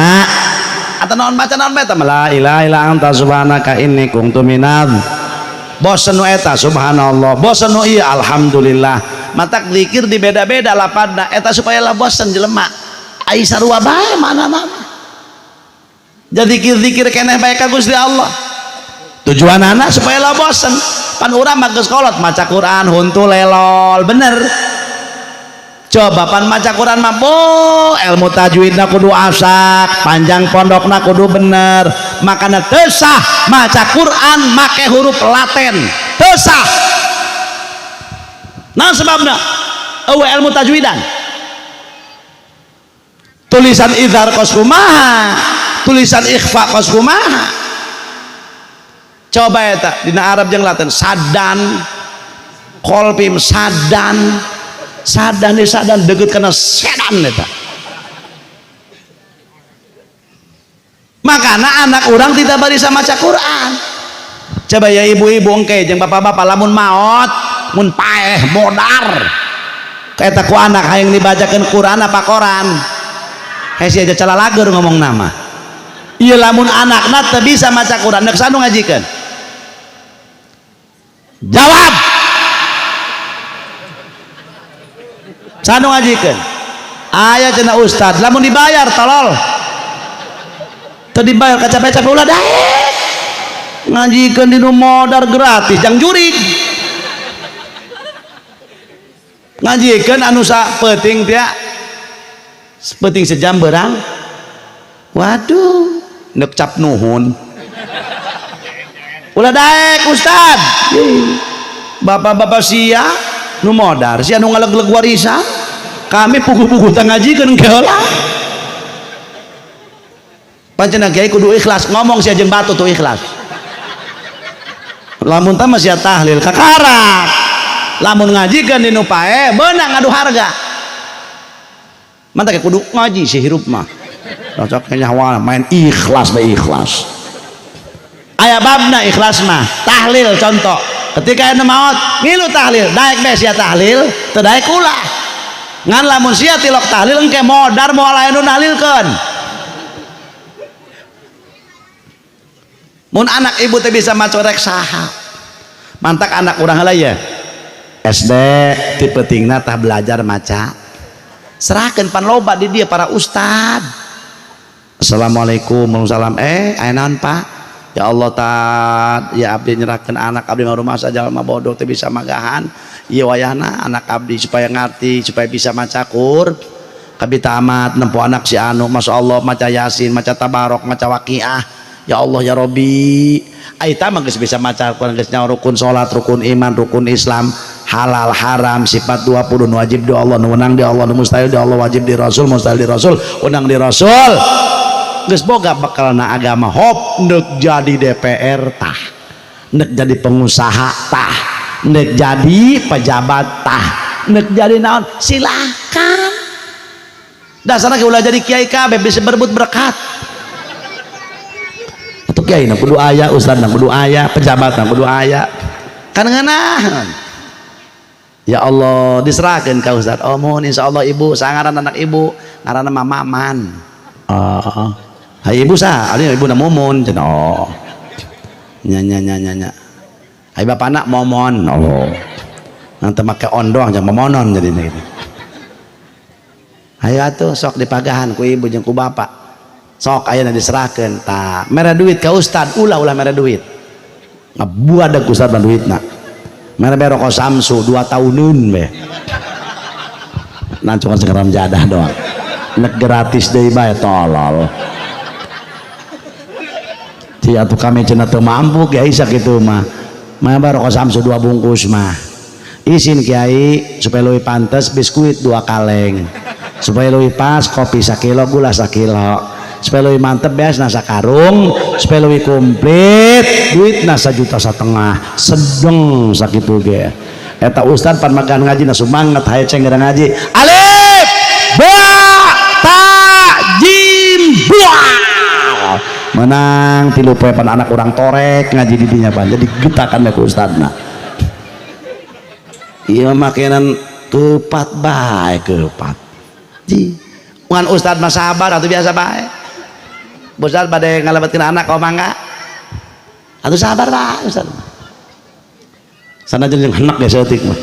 Atau naon baca naon bae la ilaha illa anta subhanaka inni kuntu minadz. Bosen nu eta subhanallah, bosen nu ieu alhamdulillah. Matak zikir di beda-beda lapadna eta supaya lah bosen jelema. Ai sarua bae mana-mana. Jadi zikir-zikir keneh bae ka Gusti Allah. Tujuanana supaya lah bosen. Pan urang mah geus kolot maca Quran huntu lelol, bener. Coba pan maca Quran mah ilmu tajwidna kudu asak, panjang pondokna kudu bener. Makana teu sah maca Quran make huruf Latin, teu sah. Naon sebabna? Eueuh ilmu tajwidan. Tulisan idhar kos kumaha, tulisan ikhfa kos kumaha. Coba eta dina Arab jeung Latin sadan, kolpim sadan. Sadan di sadan deket kana sedan eta. Makana anak orang tidak bisa maca Quran. Coba ya ibu-ibu engke jeung bapak-bapak lamun maot, mun paeh modar. Eta ku anak hayang dibacakeun Quran apa koran? Hese aja calalager ngomong nama. Ieu lamun anakna teu bisa maca Quran, nek sanu ngajikeun? Jawab. Sanu ngajikeun. Aya cenah ustad, lamun dibayar tolol. Teu dibayar kacape-cape ulah daek. Ngajikeun di nu modar gratis jang jurig. Ngajikeun anu sapeuting teh peuting sejam berang. Waduh, neuk cap nuhun. Ulah daek ustad. Bapak-bapak sia nu modar, sia nu ngalegleg warisan. Kami puguh-puguh teh ngajikeun ke heula. Pancen kiai kudu ikhlas, ngomong sia jeung batu tuh ikhlas. Lamun tah mah sia tahlil kakarak. Lamun ngajikeun di nu pae beunang ngadu harga. Mantak kudu ngaji si hirup mah. Cocok nyawa main ikhlas bae ikhlas. Aya babna ikhlas mah, tahlil contoh. Ketika anu maot ngilu tahlil, daek bae sia tahlil, teu daek ulah. Ngan lamun sia tilok tahlil engke modar moal aya nu nahlilkeun. Mun anak ibu teh bisa maca rek saha. Mantak anak urang heula ye. SD ti peutingna tah belajar maca. Serahkeun pan loba di dia para ustad. Assalamualaikum warahmatullahi wabarakatuh. Aya naon Pak? Ya Allah tad, ya abdi nyerahkeun anak abdi mah rumah saja mah bodoh teu bisa magahan. Ieu wayahna anak abdi supaya ngarti, supaya bisa maca Qur. Kabi tamat nempo anak si anu masyaallah maca Yasin, maca Tabarok, maca Waqiah. Ya Allah ya Rabbi. Eta mah geus bisa maca Quran, geus nyaho rukun salat, rukun iman, rukun Islam, halal haram, sifat 20 nu wajib di Allah, nu wenang di Allah, nu mustahil di Allah, wajib di Rasul, mustahil di Rasul, wenang di Rasul. Geus boga bekalna agama, hop neuk jadi DPR tah, neuk jadi pengusaha tah, neuk jadi pejabat tah, neuk jadi naon silahkan. Dasarna ge ulah jadi kiai kabeh bisa berebut berkat. Atuh kiai na kudu aya, ustad na kudu aya, pejabat na kudu aya. Kan ngeunaheun. Ya Allah, diserahkeun ka ustad. Oh mohon insyaallah ibu, sangaran anak ibu, ngaranna mah Maman. Oh. Hai ibu sah, ari ibu na Mumun cenah. Oh. Nya nya nya nya nya. Hai bapana Momon. Oh. Nanti make on doang jangan momonon jadinya gitu. Hayo atuh sok dipagahan ku ibu jeung ku bapak. Sok ayeuna diserahkeun tah. Mere duit ka ustad, ulah-ulah mere duit. Ngabuadag ustad mah duitna. Mere be rokok Samsu 2 tahuneun be. Nancungan sekarang jadah doang. Nek gratis deui bae tolol. Ci atuh kami cenah teu mampu kiai sakitu mah. Mah rokok Samsu 2 bungkus mah. Isin kiai supaya leuwih pantes biskuit 2 kaleng. Supaya leuwih pas kopi sakilo gula sakilo. Supaya leuwih mantep beasna sakarung, supaya leuwih komplit duitna 1,5 juta. Sedeng sakitu ge. Eta ustad pan makan ngaji na sumangat haye ceng gara ngaji. Alif ba ta jim buah. Menang 3 poe pan anak urang torek ngaji di dinya pan. Jadi getakan ku ustadna. Ieu makanan kepat bae kepat. Ji. Ngan ustad mah sabar atuh biasa bae. Ustad bade ngalebetkeun anak kok mangga. Atuh sabar bae ustad. Sanajan jeung henek ge saeutik mah.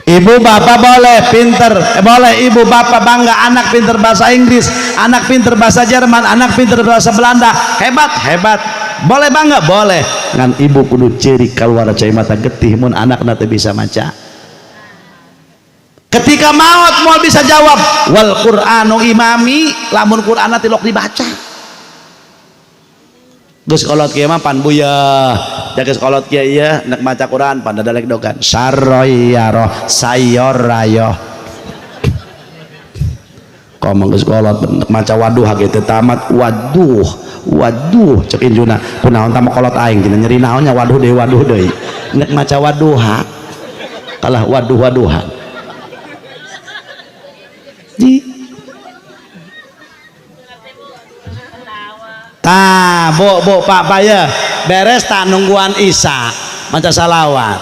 Ibu bapak boleh pinter, boleh ibu bapak bangga anak pinter bahasa Inggris, anak pinter bahasa Jerman, anak pinter bahasa Belanda, hebat hebat. Boleh bangga, boleh. Ngan ibu kudu ceurik kaluar cai mata getih mun anakna teu bisa maca. Ketika maot moal bisa jawab wal Qur'anu imami, lamun Qur'anna tilok dibaca. Geus kolot kieu mah pan buyeuh. Da geus kolot kieu ieu nek maca Quran pan dadalek dogan. Saroyaro sayor rayo. Komo geus kolot nek maca waduh ge teu tamat waduh waduh cek injuna kunaon tah kolot aing cenah nyeri naonnya waduh deui waduh deui. Nek maca waduha kalah waduh waduhan. Ji. Ta, bu, bu, pak, pak ya, beres tak nungguan Isa, maca salawat,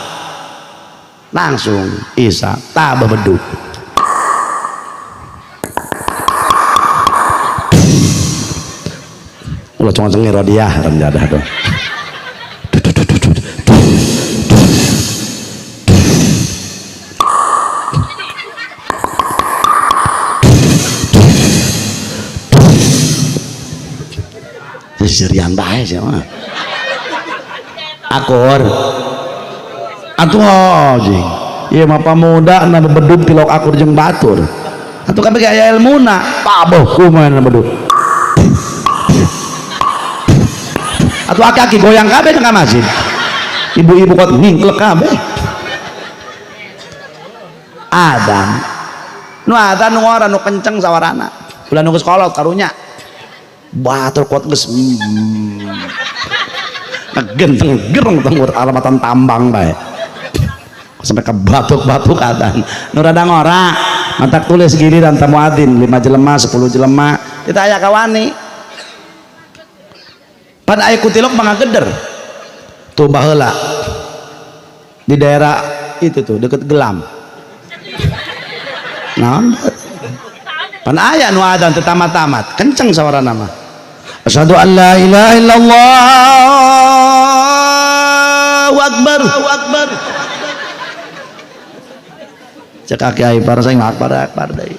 langsung Isa, ta bebeduk. Ulah cuma cengir rodiah, renjadah tuh. Sirian bae sih mah. Akur. Atuh anjing. Ieu mah pamuda na bedug tilok akur jeung batur. Atuh kabeh aya ilmuna, paboh kumaha na bedug. Atuh aki-aki goyang kabeh ka masjid. Ibu-ibu kot ngingklek kabeh. Adan. Nu adan nu ora nu kenceng sawarana. Ulah nu geus kolot karunya. Batur kuat geus ngegenteng gereng tenggur alamatan tambang bae sampai ke batuk-batuk adan nu rada ngora mantak tulis giliran tamu adin 5 jelema 10 jelema kita aya kawani pan aya kutilok mangageder tuh baheula di daerah itu tuh deket Gelam naon pan aya nu adan teu tamat-tamat kenceng sawarana mah. Asyhadu an la ilaha illallah akbar akbar. Cek kiai para sing akbar akbar deui.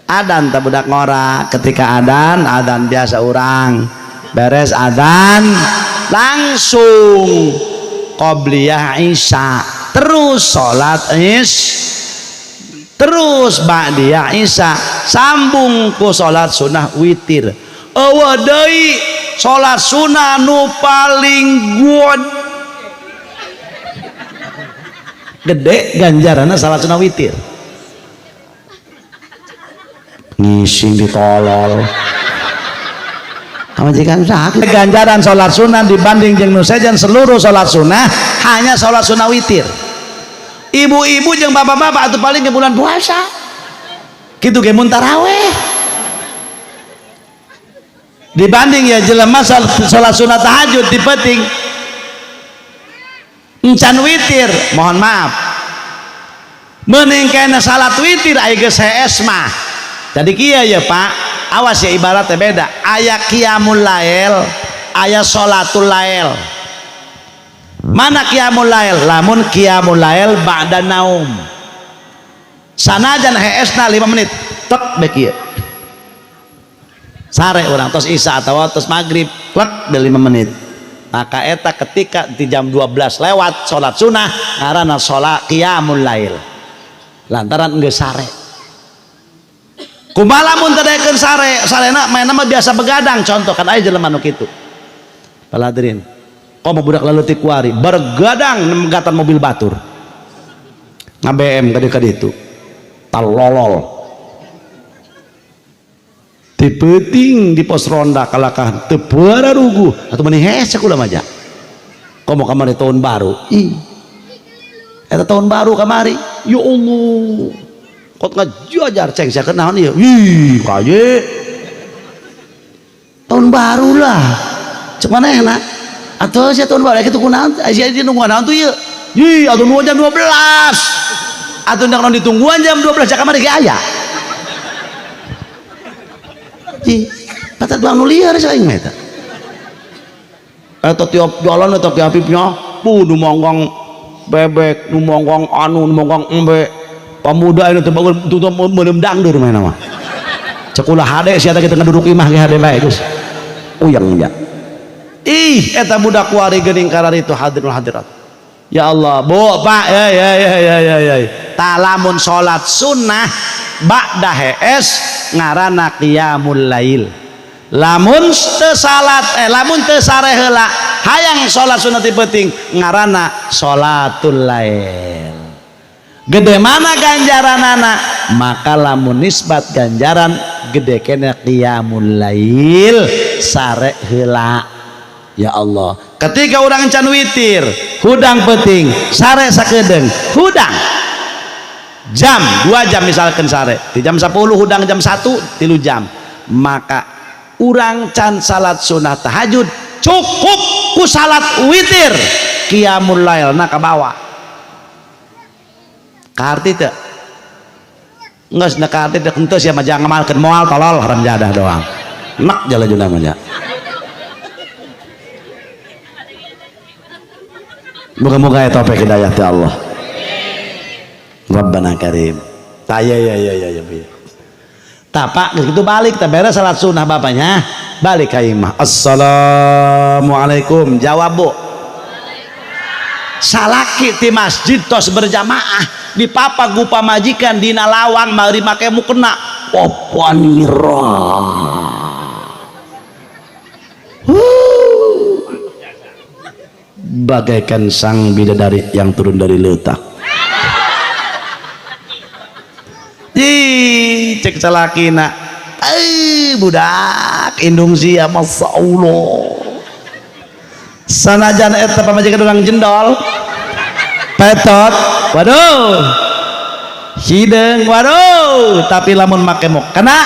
Adan teh budak ngora, ketika adan adan biasa urang. Beres adan langsung qobliyah isya, terus salat is, terus ba'diyah isya, sambung ku salat sunah witir. Eueuh deui salat sunah nu paling gede ganjaranna salat sunah witir. Ngising ditolol. Pamajikan sakit. Ganjaran salat sunah dibanding jeung nu sejen seluruh salat sunah hanya salat sunah witir. Ibu-ibu jeung bapak-bapak atuh paling ke bulan puasa. Kitu ge mun taraweh. Dibanding ya jelema salat sunah tahajud di peuting encan witir, mohon maaf. Mending kena salat witir aya geus hees mah. Jadi kieu ya Pak, awas ya ibaratnya beda. Aya qiyamul lail, aya salatul lail. Mana qiyamul lail? Lamun qiyamul lail ba'da naum. Sanajan heesna 5 menit, tek bae kieu. Sare urang tos isya atawa tos maghrib, plek 5 menit. Maka eta ketika di jam 12 lewat salat sunah ngaranna salat qiyamul lail. Lantaran geus sare. Kumaha lamun teu daekeun sare, sarena mainna mah biasa begadang contoh kan aya jelema nu kitu. Paladirin. Komo budak laleutik kuari bergadang nemgatan mobil batur. Nga-BM ka ditu. Talolol. Ti peuting di pos ronda kalakah teu pararuguh atuh meni hese kula mah ja. Komo kamari tahun baru. Ih. Eta tahun baru kamari. Ya Allah. Kot ngajajar ceng sia naon ieu. Ih, kaye. Tahun baru lah. Cek manehna? Atuh sia tahun baru kitu kunaon? Sia nungguan naon tuh ieu? Ih, atuh nungguan jam 12. Atuh ndang ditungguan jam 12 ja kamari ge aya. Ih, patah doang nu liar sia aing mah eta. Eta tiap jalan eta Ki Apipnya, puh nu monggang bebek, nu monggang anu, nu monggang embe. Pamuda ini teu bagus, tutup meuleum dangdeur mah mah. Cek ulah hade sia teh kitu ngaduduk imah ge hade bae geus. Uyang ya. Ih, eta budak kuari geuning kararitu hadirul hadirat. Ya Allah, Bu, Pak, ya ya ya ya ya ya. Talamun salat sunnah ba'da hees ngaranna qiyamul lail. Lamun teu salat lamun teu sare heula hayang salat sunnah ti peuting ngaranna salatul lail. Gede mana ganjaranana? Maka lamun nisbat ganjaran gede kene qiyamul lail sare heula. Ya Allah, ketika urang can witir, hudang peuting, sare sakedeung, hudang jam 2 jam misalkan sare, di jam 10 hudang jam 1 3 jam, maka urang can salat sunah tahajud cukup ku salat witir qiyamul lail na kabawa. Kaharti teu? Geus na kaharti teu henteu sia mah jangan ngamalkeun moal tolol haram jadah doang. Nek jalajuna mah nya. Moga-moga ya taufik hidayah ti Allah. Rabbana karim. Ta ya ya ya ya ya. Tapak gitu balik teh beres salat sunah bapaknya, balik ka imah. Assalamualaikum. Jawab Bu. Salaki ti masjid tos berjamaah di papa gupa majikan dina lawang mari make mukena. Opanira. Bagaikan sang bidadari yang turun dari letak. Ih, cek salakina. Eh, budak indung sia masya Allah. Sanajan eta pamajikan urang jendol. Petot, waduh. Hideung, waduh, tapi lamun make mukena,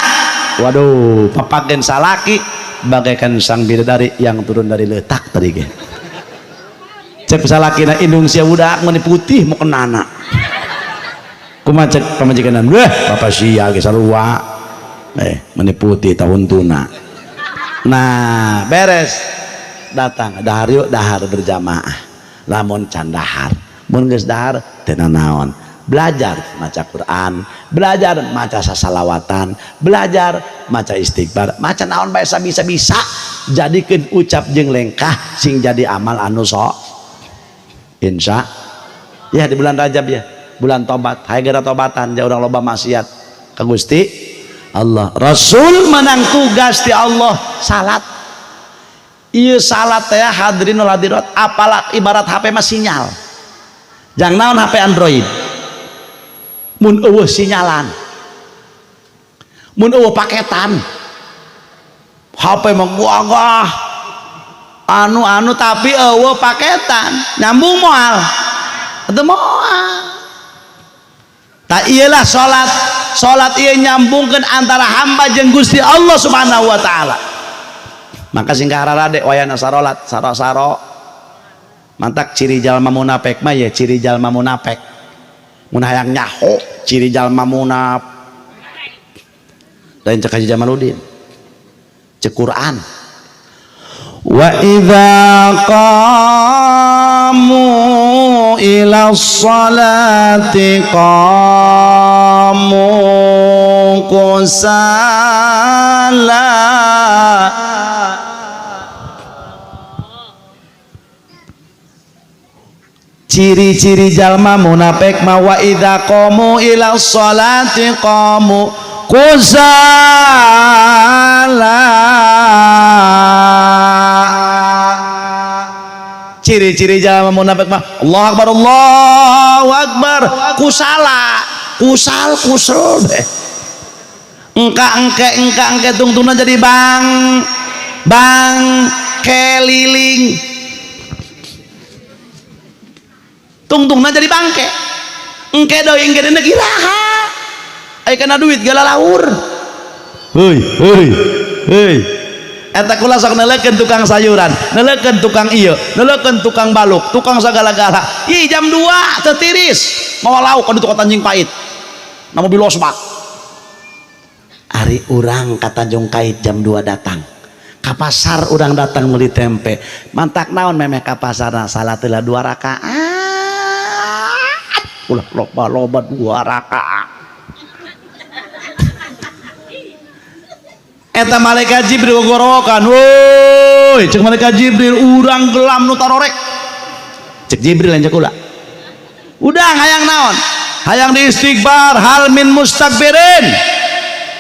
waduh, papagen salaki bagaikan sang bidadari yang turun dari letak tadi ge. Cek salakina indung sia budak meni putih mau kenana. Kumaha cek pamajikan weh bapak sia ge sarua. Meni putih tahun tuna. Nah, beres. Datang dahar yuk dahar berjamaah. Lamun can dahar, mun geus dahar teu nanaon. Belajar maca Quran, belajar maca sasalawatan, belajar maca istighfar, maca naon bae sabisa-bisa jadikeun ucap jeung lengkah sing jadi amal anu sok. Insya ya di bulan Rajab ya, bulan tobat, hayang geura tobatan ja urang loba maksiat ka Gusti Allah. Rasul menang tugas ti Allah salat. Ieu salat teh hadirin wal hadirat apalah ibarat HP mah sinyal. Jang naon HP Android? Mun eueuh sinyalan. Mun eueuh paketan. HP mah gagah. Anu-anu tapi eueuh paketan, nyambung moal. Atuh moal. Ta iyalah salat. Salat ieu nyambungkeun antara hamba jeung Gusti Allah Subhanahu wa taala. Maka sing kahararade wayana sarolat, saro-saro. Mantak ciri jalma munafik mah ya ciri jalma munafik. Mun hayang nyaho ciri jalma munafik. Lain cek Haji Jamaluddin. Cek Quran.
Wa idza qamu ila sholati qamu kusala. Ciri-ciri jalma munafik ma wa idza qamu ila sholati qamu kusala. Ciri-ciri jalma munafik mah Allahu akbar Allahu akbar kusala, kusal kusel deh. Engka engke engka engke tungtungna jadi bang bang keliling. Tungtungna jadi bangke. Engke deui engke deui iraha. Aya kana duit galalaur. Heuy heuy heuy. Eta kula sok neulekeun tukang sayuran, neulekeun tukang ieu, neulekeun tukang baluk, tukang sagala-gala. Ih jam 2 teu tiris, mawa lauk ka ditu ka Tanjung Pait. Na mobil losbak. Ari urang ka Tanjung Kait jam 2 datang. Ka pasar urang datang meuli tempe. Mantak naon memeh ka pasarna salat heula 2 rakaat. Ulah loba-loba 2 rakaat. Eta malaikat Jibril gogorowokan, woi, cek malaikat Jibril urang gelam nu tarorek. Cek Jibril lanjut kula. Udang hayang naon? Hayang diistighfar hal min mustakbirin.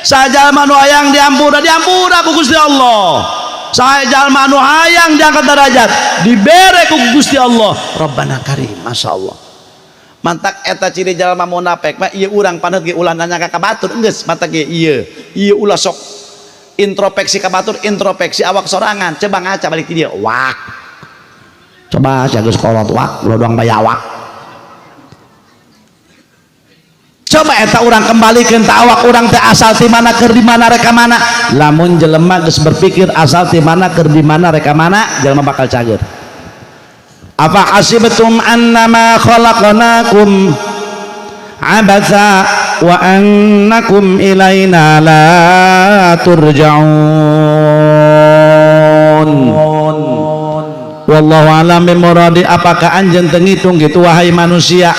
Sajalma nu hayang diampura, diampura ku Gusti Allah. Sajalma nu hayang diangkat derajat, dibere ku Gusti Allah. Rabbana karim, masyaallah. Mantak eta ciri jalma munafik mah ieu urang paneut ge ulah nanya ka batur geus mantak ge ieu. Ieu ulah sok introspeksi ka batur, introspeksi awak sorangan, coba ngaca balik ti dieu. Wah. Coba sia geus kolot wak, lodong bayawak. Coba eta urang kembalikeun ta awak urang teh asal ti mana keur di mana rek ka mana. Lamun jelema geus berpikir asal ti mana keur di mana rek ka mana, jelema bakal cager. Apa hasibtum annama khalaqnakum abatha wa annakum ilaina la turja'un. Wallahu a'lam bimuradi. Apakah anjeun teu ngitung kitu wahai manusia?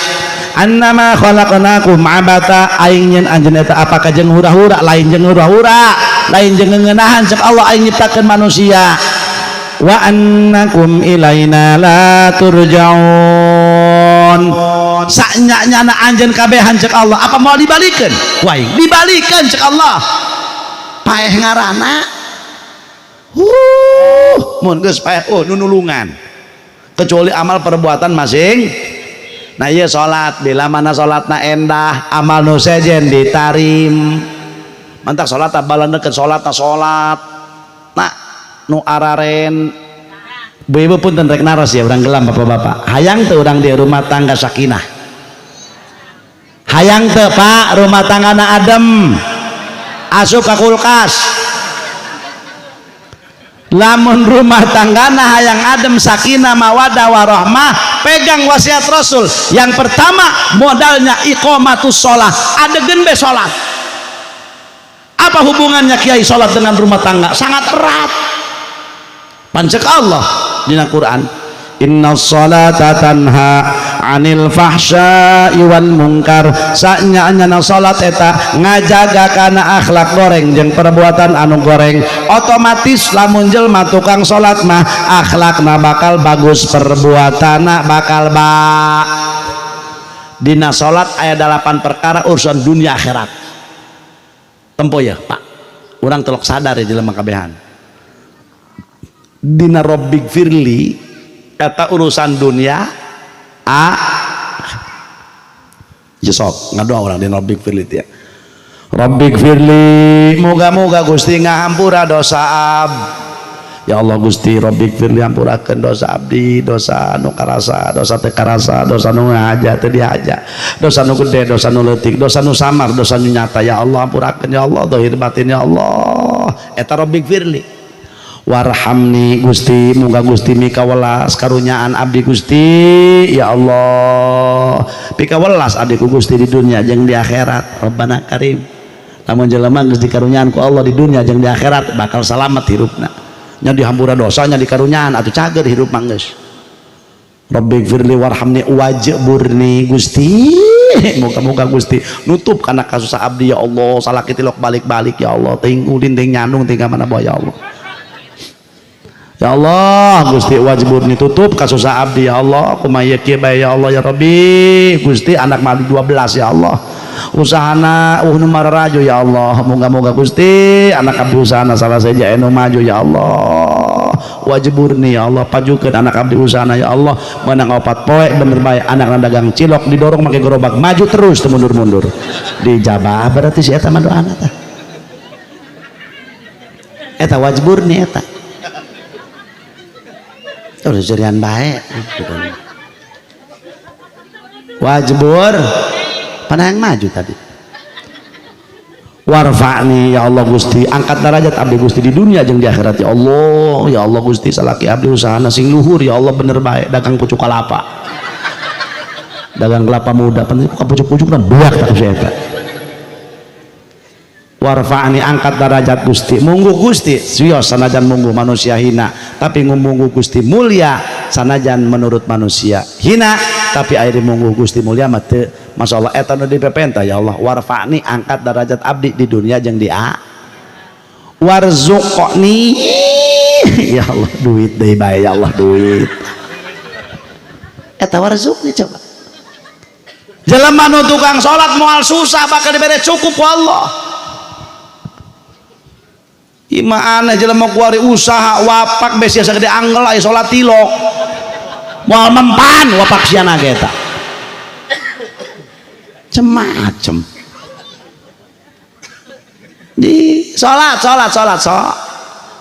Annama khalaqnakum abatha, aing nyen anjeun eta apakah jeung hura-hura, lain jeung hura-hura, lain jeung ngeunahan cek Allah aing nyiptakeun manusia. Wa annakum ilaina la turja'un. Saknya-nyana anjeun kabehan cek Allah, apa mau dibalikeun? Ku aing dibalikeun cek Allah. Paeh ngaranna. Mun geus paeh oh nunulungan. Kecuali amal perbuatan masing. Nah iya salat, bila mana salatna endah, amal nu sejen ditarim. Mantak salat balandekeun salatna salat. Nah nu araren ibu pun rek naros ya urang gelam bapak-bapak. Hayang teu urang di rumah tangga sakinah. Hayang teu Pak rumah tanggana adem. Asup ka kulkas. Lamun rumah tanggana hayang adem sakinah mawadah warahmah, pegang wasiat Rasul. Yang pertama modalnya iqamatus shalah, adegeun be salat. Apa hubungannya kiai salat dengan rumah tangga? Sangat erat. Pancek Allah dina Quran, inna sholata tanha anil fahsya'i wal munkar. Sanya-nyana salat eta ngajaga kana akhlak goreng jeung perbuatan anu goreng. Otomatis lamun jelema tukang salat mah akhlakna bakal bagus, perbuatanna bakal ba. Dina salat aya 8 perkara urusan dunia akhirat. Tempo ya Pak, urang telok sadar ya jelema kabehan. Dina Rabbik Firli kata urusan dunia a jesok ngadoa orang dina Rabbik Firli ya. Rabbik Firli moga-moga Gusti ngahampura dosa ab. Ya Allah Gusti Rabbik Firli hampurakeun dosa abdi, dosa nu karasa, dosa teu karasa, dosa nu ngahaja teu dihaja, dosa nu gede, dosa nu leutik, dosa nu samar, dosa nu nyata. Ya Allah hampurakeun ya Allah zahir batin ya Allah. Eta Rabbik Firli. Warhamni Gusti, muga Gusti mikawelas karunyaan abdi Gusti ya Allah, pikawelas abdi ku Gusti di dunia jeung di akhirat. Rabbana karim. Lamun jelema geus dikarunyaan ku Allah di dunia jeung di akhirat bakal salamet hirupna. Nya dihampura dosanya dikarunyaan atuh cager hirup mah geus. Rabbighfirli warhamni wajburni Gusti, moga-moga Gusti nutup kana kasus abdi ya Allah, salaki tilok balik-balik ya Allah, ting ulin ting nyandung ting ka mana bae ya Allah. Ya Allah Gusti wajburni tutup kasusah abdi ya Allah, kumaha ieu kieu bae ya Allah ya Rabbi. Gusti anak mah 12 ya Allah. Usahana nu mararaju ya Allah. Moga-moga Gusti anak abdi usahana salah saja anu maju ya Allah. Wajburni ya Allah, pajukeun anak abdi usahana ya Allah. Menang 4 poe bener bae anak dagang cilok didorong make gerobak maju terus teu mundur-mundur. Dijabah berarti si eta mah doana tah. Eta wajburni eta. Terus jerian bae wajbur panah yang maju tadi. Warfa'ni ya Allah Gusti, angkat derajat abdi Gusti di dunia jeung di akhirat ya Allah. Ya Allah Gusti salaki abdi usahana sing luhur ya Allah, bener bae dagang pucuk kelapa, dagang kelapa muda penting pucuk-pucukna buak tak si eta. Warfa'ni angkat derajat Gusti, munggu Gusti swios sanajan munggu manusia hina tapi munggu Gusti mulia, sanajan menurut manusia hina tapi air munggu Gusti mulia mah teu. Masyaallah eta nu dipepenta ya Allah. Warfa'ni angkat derajat abdi di dunia jeung di a. Warzuqni ya Allah duit deui bae ya Allah duit. Eta warzuqni coba. Jelema nu tukang salat moal susah bakal dibere cukup ku Allah. Ima aneh jelema kuari usaha wapak bes biasa gede anggel aya salat tilok. Moal mempan wapak siana ge eta. Cemacem. Di salat salat salat sok.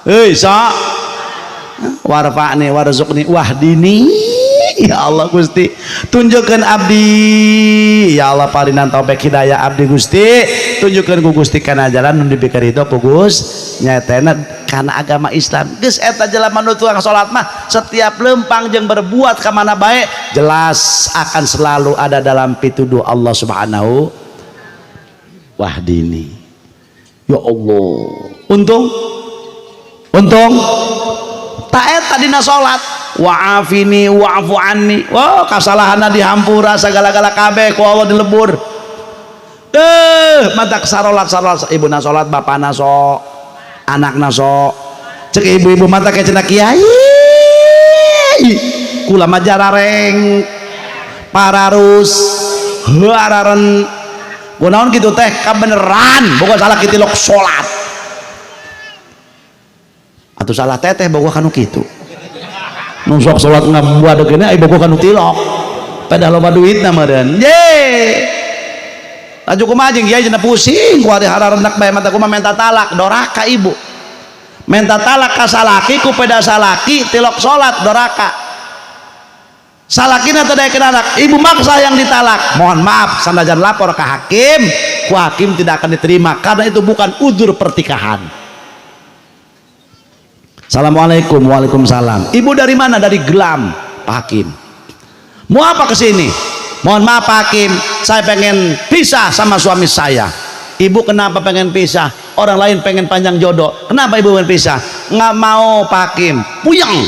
Heuy sok. Warfa'ni warzuqni wahdini ya Allah Gusti, tunjukkan abdi ya Allah parinan taufik hidayah abdi Gusti, tunjukkan ku Gusti kana jalan nu dipikir itu ku Gusti nyatana kana agama Islam. Geus eta jelema nu tukang salat mah setiap lempang jeung berbuat ka mana bae jelas akan selalu ada dalam pituduh Allah Subhanahu wahdini. Ya Allah, untung untung tak eta dina salat wa'afini wa'fu anni. Wah, kasalahanna dihampura sagala-gala kabeh ku Allah dilebur. Matak sarolat sarolat ibuna salat bapana sok anakna sok cek ibu-ibu mata kayak cenah kiai kula mah jarareng pararus hararen kunaon kitu teh kabeneran boga salah kitu tilok salat atuh salah teteh boga kanu kitu nu sok salat ngabuadeg ini ai boga kanu tilok padahal loba duitna meureun ye laju kumaha jeung kiai cenah pusing ku ari hararenak bae mata kumaha menta talak doraka ibu menta talak ka salaki ku peda salaki tilok salat doraka salakina teu daekeun anak ibu maksa yang ditalak mohon maaf sanajan lapor ke hakim ku hakim tidak akan diterima karena itu bukan udzur pertikahan. Assalamualaikum. Waalaikumsalam. Ibu dari mana? Dari Gelam Pak Hakim. Mau apa kesini? Mohon maaf Pak Hakim, saya pengen pisah sama suami saya. Ibu kenapa pengen pisah? Orang lain pengen panjang jodoh, kenapa ibu pengen pisah? Nggak mau Pak Hakim, puyeng.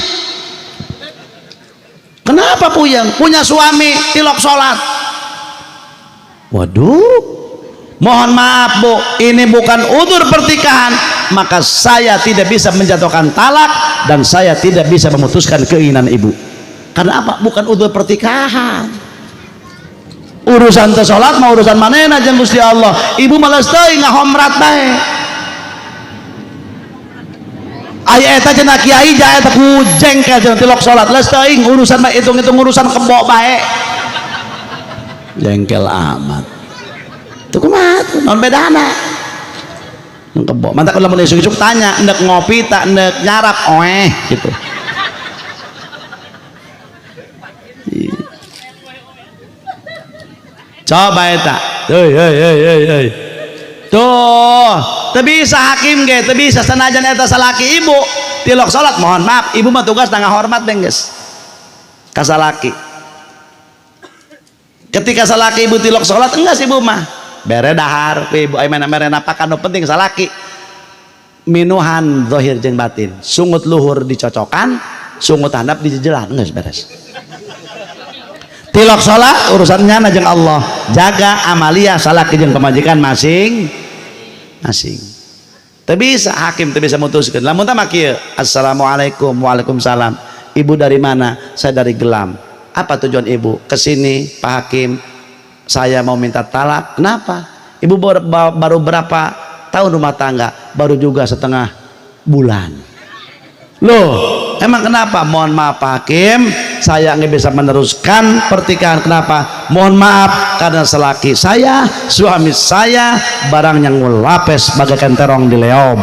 Kenapa puyeng? Punya suami tilok sholat. Waduh, mohon maaf Bu, ini bukan udzur pertikahan, maka saya tidak bisa menjatuhkan talak dan saya tidak bisa memutuskan keinginan ibu. Karena apa? Bukan udzur pertikahan. Urusan teu salat mah urusan manehna jeung Gusti Allah. Ibu males teuing ngahomrat bae. Aya eta cenah kiai ja eta ku jengkel cenah tilok salat. Leus teuing urusan mah hitung-hitung urusan kebo bae. Jengkel amat. Tuh kumaha tuh naon bedana? Nu kebo. Mantak lamun isuk-isuk tanya, endek ngopi tak endek nyarap oeh gitu. Coba eta. Hei hei hei hei hei. Tuh, teu bisa hakim ge, teu bisa sanajan eta salaki ibu tilok salat, mohon maaf, ibu mah tugas ngahormat geus. Ka salaki. Ketika salaki ibu tilok salat enggak sih ibu mah. Bere dahar ku ibu aya mana mere napakan nu penting salaki. Minuhan zahir jeung batin, sungut luhur dicocokan, sungut handap dijejelan, geus beres. Tilok salat urusannya na jeung Allah, jaga amalia salaki jeung pamajikan masing masing.
Teu bisa hakim teu bisa mutuskeun. Lamun tah mah kieu, assalamualaikum, waalaikumsalam. Ibu dari mana? Saya dari Gelam. Apa tujuan ibu? Kesini Pak Hakim, saya mau minta talak. Kenapa? Ibu baru berapa tahun rumah tangga? Baru juga setengah bulan. Loh, emang kenapa? Mohon maaf Pak Hakim, saya nggak bisa meneruskan pernikahan. Kenapa? Mohon maaf, karena selaki saya, suami saya, barangnya ngulapes bagaikan terong di leom.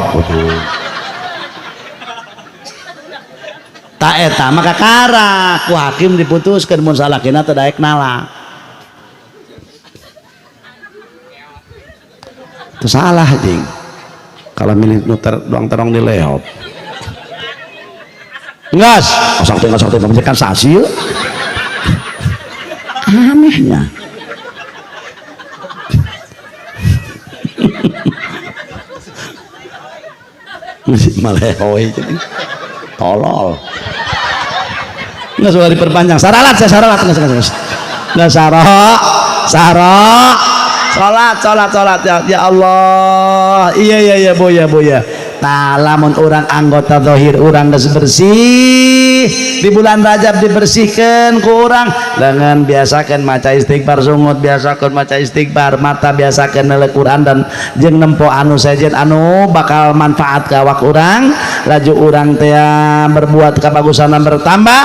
Tak eta maka kara ku hakim diputuskan mun salakina teu daek nalak. Itu salah jing. Kalau milih nuter doang terong di leop. Ngas, kosong teh kan sasi. Anehnya. Malehoy jadi tolol. Nggak sudah diperpanjang. Saralat saya saralat nggak sarok sarok salat ya, ya Allah, iya iya iya bu ya bu ya. Nah lamun orang anggota zahir orang geus bersih di bulan Rajab dibersihkan ku urang dengan biasakan maca istighfar, sungut biasakan maca istighfar, mata biasakan nele Quran dan jeung nempo anu sejen anu bakal manfaat ka awak urang, laju urang teh berbuat kabagusan bertambah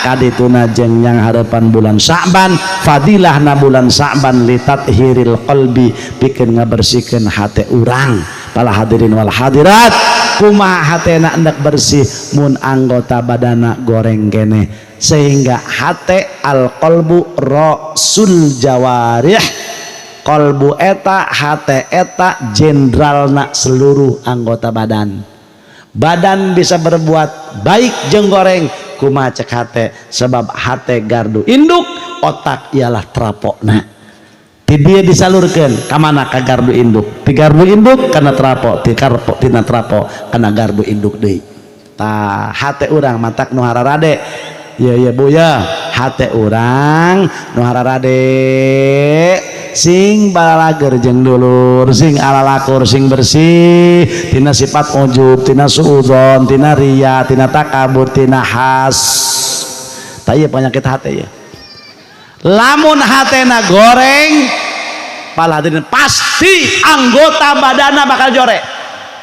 kadituna jeung yang harapan bulan Sa'ban, fadilahna bulan Sa'ban litathiril qalbi pikeun ngabersihkeun hate urang. Para hadirin wal hadirat, kumaha hatena hendak bersih mun anggota badana goreng kene, sehingga hate al qalbu rasul jawarih, qalbu eta hate eta jenderalna seluruh anggota badan. Badan bisa berbuat baik jeung goreng kumaha cek hate, sebab hate gardu induk, otak ialah trapokna. Ti dia disalurkan ka mana? Ka gardu induk, ti gardu induk kana trapo, ti karpo tina trapo kana gardu induk deui. Tah hate urang matak nu hararade, ya ya bu ya, hate urang nu hararade sing balalager jeung dulur, sing alalakur, sing bersih tina sifat ujub, tina suudzon, tina riya, tina takabur, tina has. Tah ieu penyakit hate ya. Lamun hatena goreng, pala hadirin pasti anggota badana bakal jore.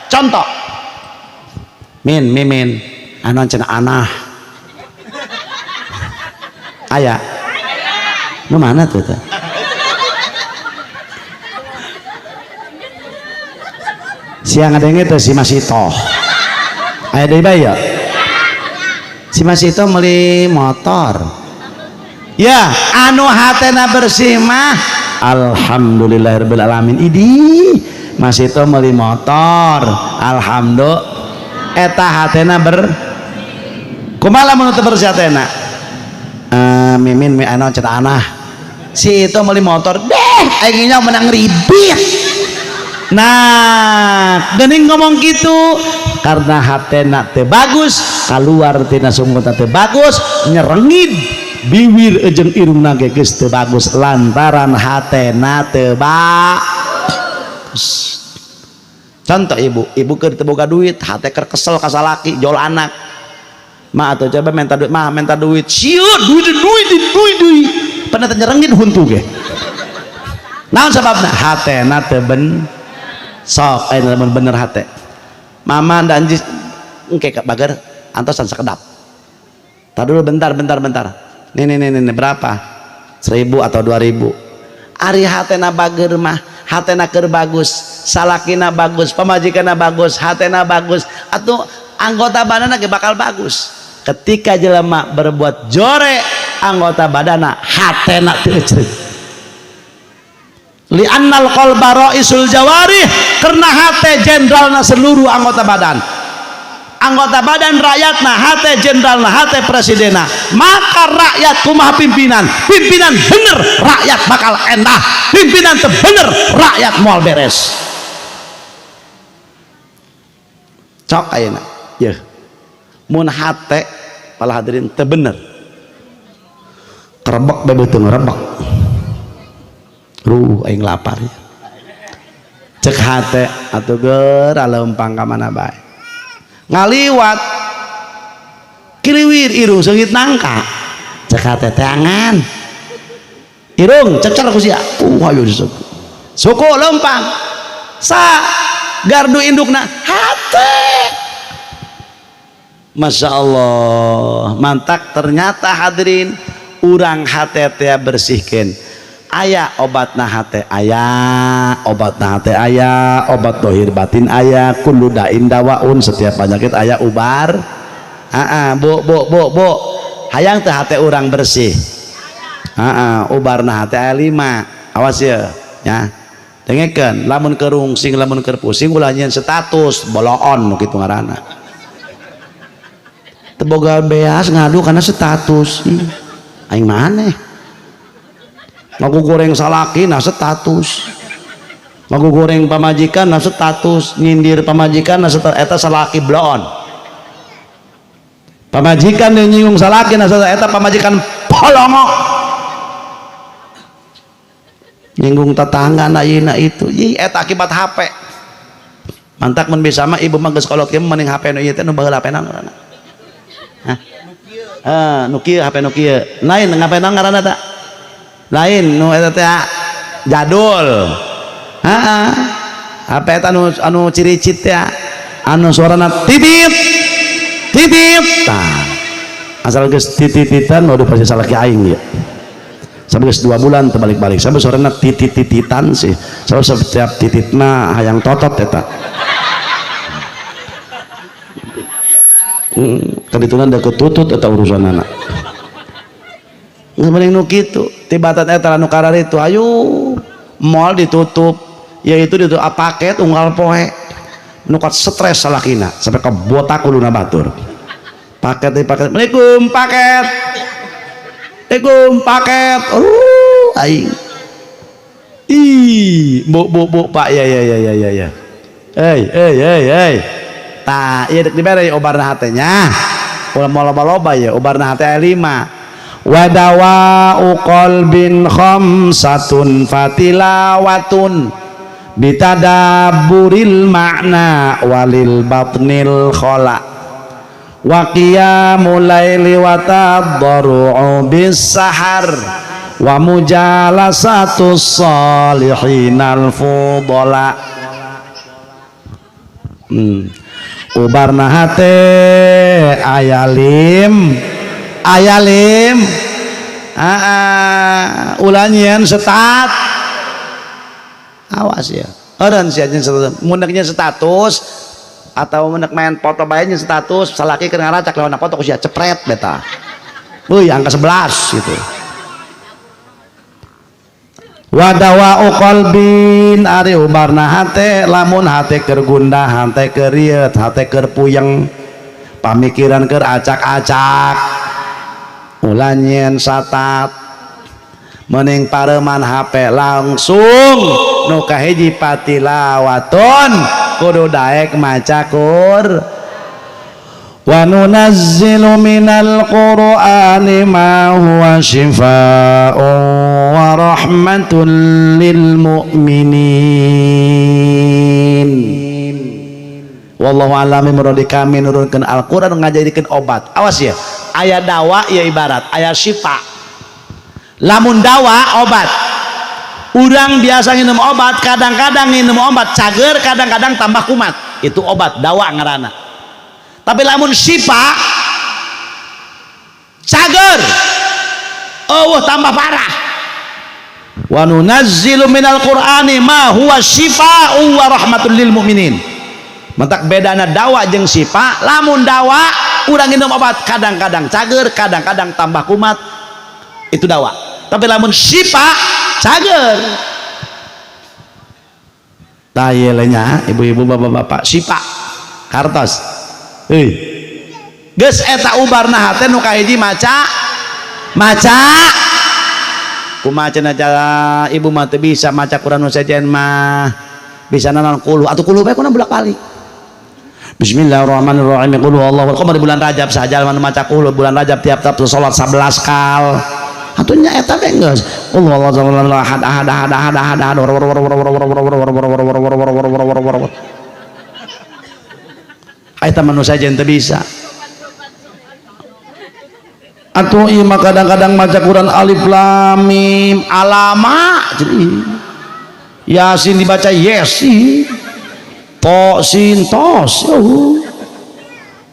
Contoh, min mimin anu cenah anah aya nu mana tuh teh? Siang ngadenge teh si Masito aya deui bae ya, si Masito meuli motor ya, anu hatena bersih mah alhamdulillahirabbil alamin, idi Masito meuli motor alhamdulillah, eta hatena ber kumaha lamun teu bersih hatena? Mimin mi anu cenah anah si itu meuli motor deh aing nya menang ribit. Nah geuning ngomong gitu karena hatena teu bagus, kaluar tina sungutna teu bagus, nyerengit biwir jeung irungna ge geus teu bagus lantaran hatena teu bagus. Contoh ibu, ibu keur teu boga duit, hate keur kesel ka salaki, jol anak. Ma atuh coba minta duit, mah minta duit. Sieun duit duit duit duit. Pernah teu nyerengit huntu ge. Naon sababna? Hatena teu ben sok aya lamun bener hate. Mama dan jis engke ka bager antosan sakedap. Tar dulu bentar. Nih nih nih nih berapa? 1000 atau 2000. Ari hatena bager mah, hatena keur bagus, salakina bagus, pamajikanna bagus, hatena bagus, atau anggota badana ge bakal bagus. Ketika jelema berbuat jore, anggota badana hatena teu ecreut. Li'annal qalba ra'isul jawarih, karena hate jenderalna seluruh anggota badan. Anggota badan rakyatna, hate jenderalna, hate presidenna, maka rakyat kumaha pimpinan, pimpinan bener rakyat bakal endah, pimpinan teu bener rakyat moal beres. Cok ayeuna yeuh mun hate pala hadirin teu bener, kerebek bae beuteung rebek, ruh aing lapar. Cek hate atuh geura leumpang ka mana bae. Ngaliwat kiriwir irung seungit nangka. Cek hate teangan. Irung cecer ku sia. Ayo disuku. Suku leumpang. Sa gardu indukna hate. Masya Allah, mantak ternyata hadirin urang hate teh bersihkeun. Aya obatna hate aya, obatna hate aya, obat dohir batin aya, kullu dain dawaun, setiap penyakit aya ubar. Aa, bu bu bu bu, hayang teh hate urang bersih. Aa, ubarna hate aya 5. Awas ya, ya. Dengekeun, lamun keur rungsing, lamun keur pusing ulah nyieun status boloon nu kitu ngaranna. Teu boga beas ngadu kana status. Aing mah aneh. Ngaku goreng salaki nah status, ngaku goreng pamajikan nah status, nyindir pamajikan nah status, eta salaki bloon. Pamajikan yang nyinggung salaki nah status, eta pamajikan polongo. Nyinggung tetangga nah ieu itu, ih eta akibat HP. Mantak mun bisa mah ibu mah geus kolot kieu mending HP nu ieu teh nu baheula HP na ngaranna. Hah? Eh, nu kieu HP nu kieu. Lain ngapain ngaranna ta? Lain nu eta teh jadul. Heeh. HP eta anu ciricit teh, anu suarana titit titit. Tah. Asal geus titititan udah pasti salaki aing ieu. Sampai geus 2 bulan terbalik-balik. Sampai suarana titit-tititan sih. Sampai setiap titit mah hayang totot eta. Kadituna da ketutut eta urusanana. Geus mending nu kitu. Tibatan eta anu kararitu ayo mall ditutup, yaitu ditutup paket unggal poe. Nu kuat stres salakina sampai ka botak kuluna batur. Paket di paket. Assalamualaikum paket. Assalamualaikum paket. Aing. Ih, bu bu bu Pak ya ya ya ya ya ya. Hey hey hey hey. Tah, ieu dek dibere obarna hatenya. Ulah moal loba-loba ya, obarna hate aya 5. Wadawa'u qalbin khamsatun fatilawatun bitadabburil makna walil batnil khala wa qiyamul laili wa tadarru'u bis sahar wa mujalasatus salihinal fudala. Ubarna hate aya lim, aya lim, aa, ulah nyieun setat. Awas ya, eureun sia nyieun status, mun nek nyieun status atau mun nek main foto bae nyieun status, salaki keur ngaracak lawan foto ku sia cepret beta. Euy angka 11 gitu. Wadawa'u qalbin ari ubarna hate, lamun hate keur gundah, hate keur rieut, hate keur puyeng, pamikiran keur acak-acak, ulah nyieun satat, mending pareman HP langsung nu kahiji patilawatun kudu daek maca Qur'an. Wa nunazzilu minal qur'ani ma huwa syifaa'un wa rahmatun lil mu'minin. Wallahu a'lam bimuradi. Kami nurunkeun Al-Qur'an ngajadikeun obat. Awas ya, aya dawa ya ibarat, aya syifa. Lamun dawa obat, urang biasa nginum obat, kadang-kadang nginum obat cager, kadang-kadang tambah kumat. Itu obat, dawa ngaranna. Tapi lamun syifa cager, eueuh tambah parah. Wa nunazzilu minal qur'ani ma huwa syifaa'un wa rahmatul lil mu'minin. Mentak bedana dawa jeung syifa, lamun dawa urang nginum obat kadang-kadang cager, kadang-kadang tambah kumat, itu dawa. Tapi lamun syifa cager. Tah ieu nya ibu-ibu bapak-bapak syifa kartos. Heuy. Geus eta ubarna hate nu kahiji maca maca kumaha cenah cara ibu mah teu bisa maca Quran nu sejen mah bisa naon kulu atuh kulu bae kuna bolak-balik. Bismillahirrahmanirrahim. Qul huwallahu ahad. Di bulan Rajab saja mah maca kulu bulan Rajab tiap-tiap salat 11 kal. Atuh nya eta teh geus. Allah ahad ahad ahad ahad ahad ahad. Eta manusia jeung teu bisa. Atuh ieu mah kadang-kadang maca Quran alif lam mim alama Yasin dibaca yes to sin tos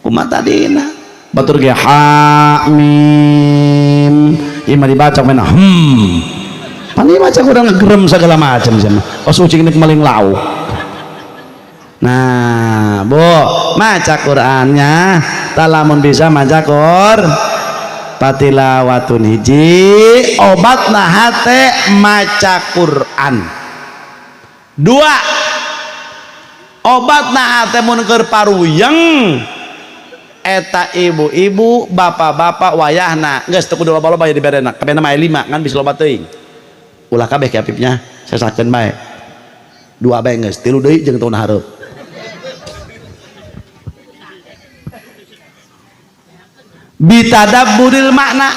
kumaha tadina batur ge ha mim ieu mah dibaca mena pan ieu maca Quran ngegerem segala macam cenah os ucing nek maling lauk. Nah Bu, maca Qurannya talamun bisa maca Quran patilawatun hiji obatna hate maca Quran. Dua, obatna hate mun keur paruyeng eta ibu-ibu bapak-bapak wayahna geus teu kudu loba-loba ya diberena kabehna mah 5 ngan bisa loba teuing ulah kabeh ki apipnya sesakeun bae dua bae geus tilu deui jeung taun hareup. Bitadabburil makna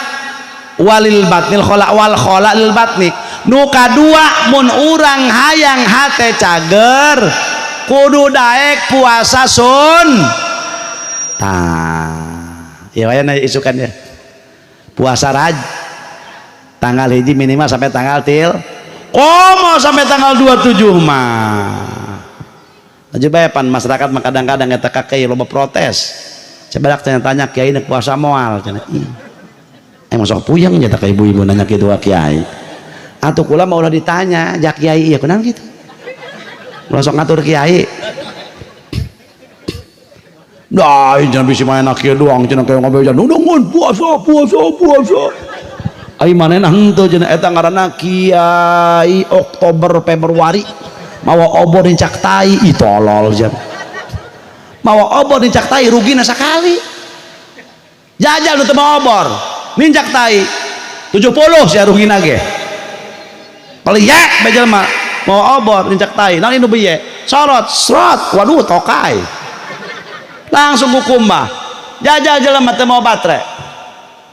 walil batnil khola wal khola lil batni. Nu kadua mun urang hayang hate cager kudu daek puasa sun tah ieu wayahna isukan ya puasa raj tanggal 1 minimal sampai tanggal til komo sampai tanggal 27 mah aja bae pan masyarakat mah kadang-kadang eta kakek loba protes. Coba tanya-tanya kiai nek puasa moal cenah. Ih. Masuk puyeng nya ka ibu-ibu nanya kitu ka kiai. Atuh kula mah ulah ditanya jak kiai ieu kunaon kitu. Ulah sok ngatur kiai. Dah jangan bisi main kieu doang cenah kayak ngabeja nunungun puasa puasa puasa. Ai manehna henteu cenah eta ngaranna kiai Oktober Februari mawa obor nincak tai ih tolol cenah. Mawa obor nincak tai rugina sakali jajal nu teu mawa obor nincak tai 70 sia rugina ge peliek bae jelema mawa obor nincak tai naon nu bieu sorot srot waduh tokai langsung kukumbah jajal jelema teu mawa batre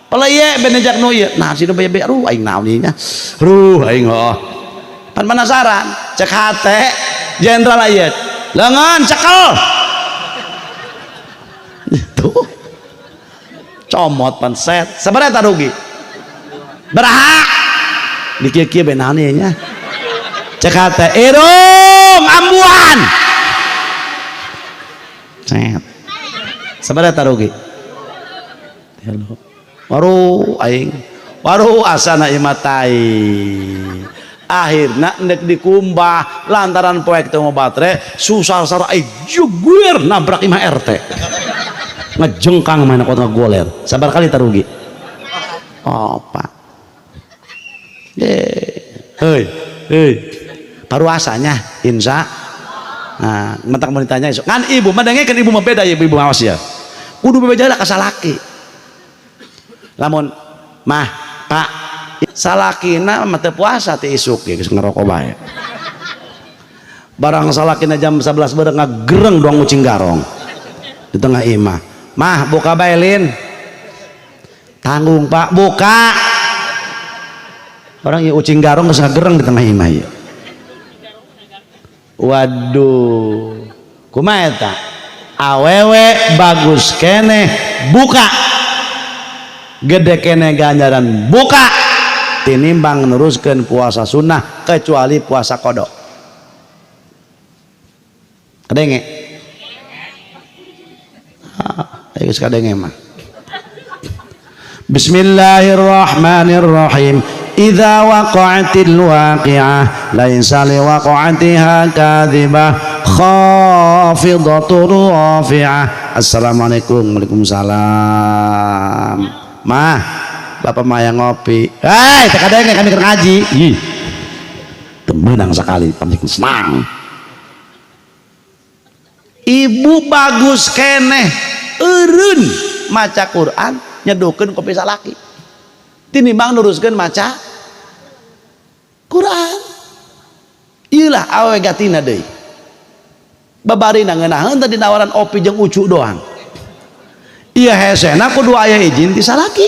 peliek bae nincak nu ieu nah si nu bieu aduh aing naon ieu nya ruh aing heuh pan penasaran cek hate jenderal ieu leungeun cekel tuh comot panset sebenarnya tak rugi berhak dikieu-kieu bae naon ieu nya cek hate irung ambuan set sebenarnya tak rugi waru aing waru asana ieu mah tai akhirna endek dikumbah lantaran poek teu batre susah sara aing jeguer nabrak imah RT ngejengkang mana kota goler sabar kali tarugi opa hei hei baru asanya insya nah mentak mau ditanya esok kan ibu mendengarkan ibu mah beda ya ibu awas ya kudu beda lah kasalaki lamun mah pak salakina mah teu puasa ti isuk ge geus ngerokok bae barang salakina jam 11 bareng ngagereng doang ucing garong di tengah imah. Mah buka bae lin tanggung pak buka orang ieu ucing garong geus ngagereng di tengah imah ieu. Waduh kumaha eta awewe bagus keneh buka gede keneh ganjaran buka tinimbang neruskeun puasa sunnah kecuali puasa qada. Kadenge geus kadenge mah. Bismillahirrahmanirrahim. Idza waqa'atil waqi'ah laisa liwaqa'atiha kadzibah khafidatur rafi'ah. Assalamualaikum. Waalaikumsalam. Mah, bapak mah yang ngopi. Hei, teu kadenge kami keur ngaji. Ih. Teu meunang sakali, pamit senang. Ibu bagus keneh eureun maca Quran nyedukeun kopi salaki tinimbang nuruskeun maca Quran. Ieu lah awewe gatina deui babarina ngeunaheun teh dinawaran opi jeung ucu doang. Ieu hesena kudu aya izin ti salaki.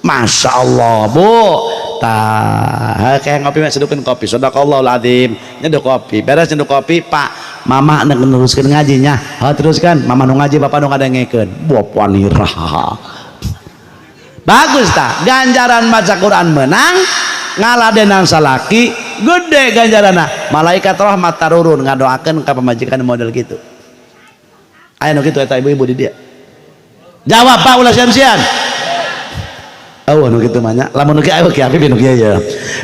Masya Allah bu, tah kayak ngopi mah seduhkeun kopi, sadaqallahul azim, nyeduh kopi, beres nyeduh kopi, pak, mama nek neruskeun ngajinya, ha teruskan, mama nu ngaji, bapak nu ngadengekeun, bapak nirah. Bagus tah, ganjaran maca Quran menang, ngaladenan salaki, gede ganjaranna, malaikat rahmat tarurun ngadoakeun ka pamajikan model gitu. Aya nu kitu eta ibu-ibu di dia. Jawab pak ulah sian-sian. Oh, nu kitu mah nya. Lamun nu kieu ayo kieu nu kieu ya.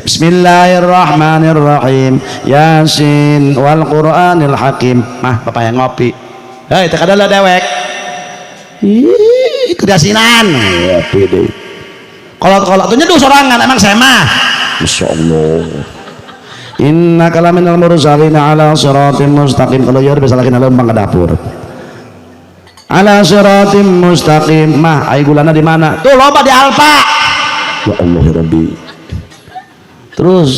Bismillahirrahmanirrahim. Yasin wal Qur'anil Hakim. Mah bapak yang ngopi. Hei, teu kadala dewek. Ih, kedasinan. Ngopi deui. Kolot-kolot tuh nyeduh sorangan emang saya mah. Masyaallah. Innaka laminal mursalin ala siratim mustaqim. Kalau yor bisa lagi lempang ke dapur. Ala siratim mustaqim. Mah ai gulana di mana? Tuh loba di Alfa. Ya Allah ya Rabbi. Terus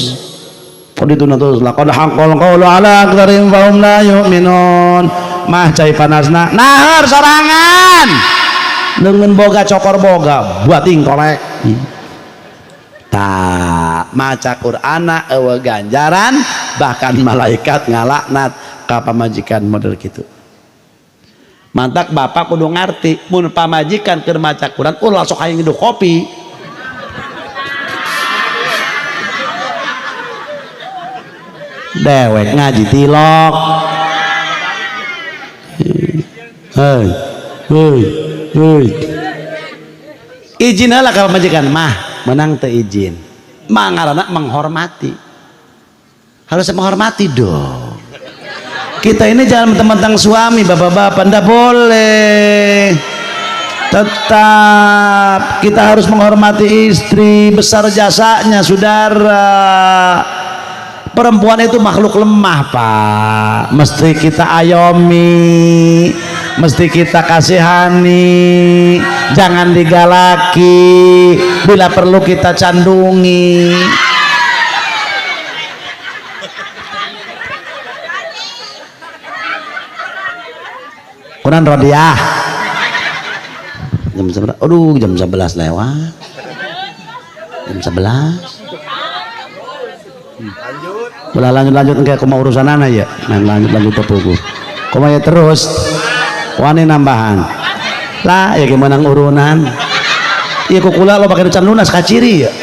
kok dituna terus laqad haqqal qawlu ala aktsarihim fahum la yu'minun. Mah cai panasna nahar sorangan. Leungeun boga cokor boga buating kolek. Tah maca Qur'ana eueuh ganjaran bahkan malaikat ngalaknat ka pamajikan model kitu. Mantak bapak kudu ngarti mun pamajikan keur maca Quran ulah sok hayang nyeduh kopi. Dewek ngaji tilok. Hei, hei, hei. Izin heula ka pamajikan mah menang teu izin. Mah ngaranna menghormati. Harus menghormati dong. Kita ini jangan mentang-mentang suami, bapak-bapak, ndak boleh. Tetap kita harus menghormati istri, besar jasanya, saudara. Perempuan itu makhluk lemah, Pak. Mesti kita ayomi, mesti kita kasihani, jangan digalaki, bila perlu kita candungi. Quran Rodiah jam 11, aduh jam 11 lewat, jam 11 lanjut, boleh lanjut kayak kuma urusan anak ya, nah, lanjut tepuku kuma ya terus wani nambahan lah ya gimana urunan iya kukula lo pakai can lunas kaciri ya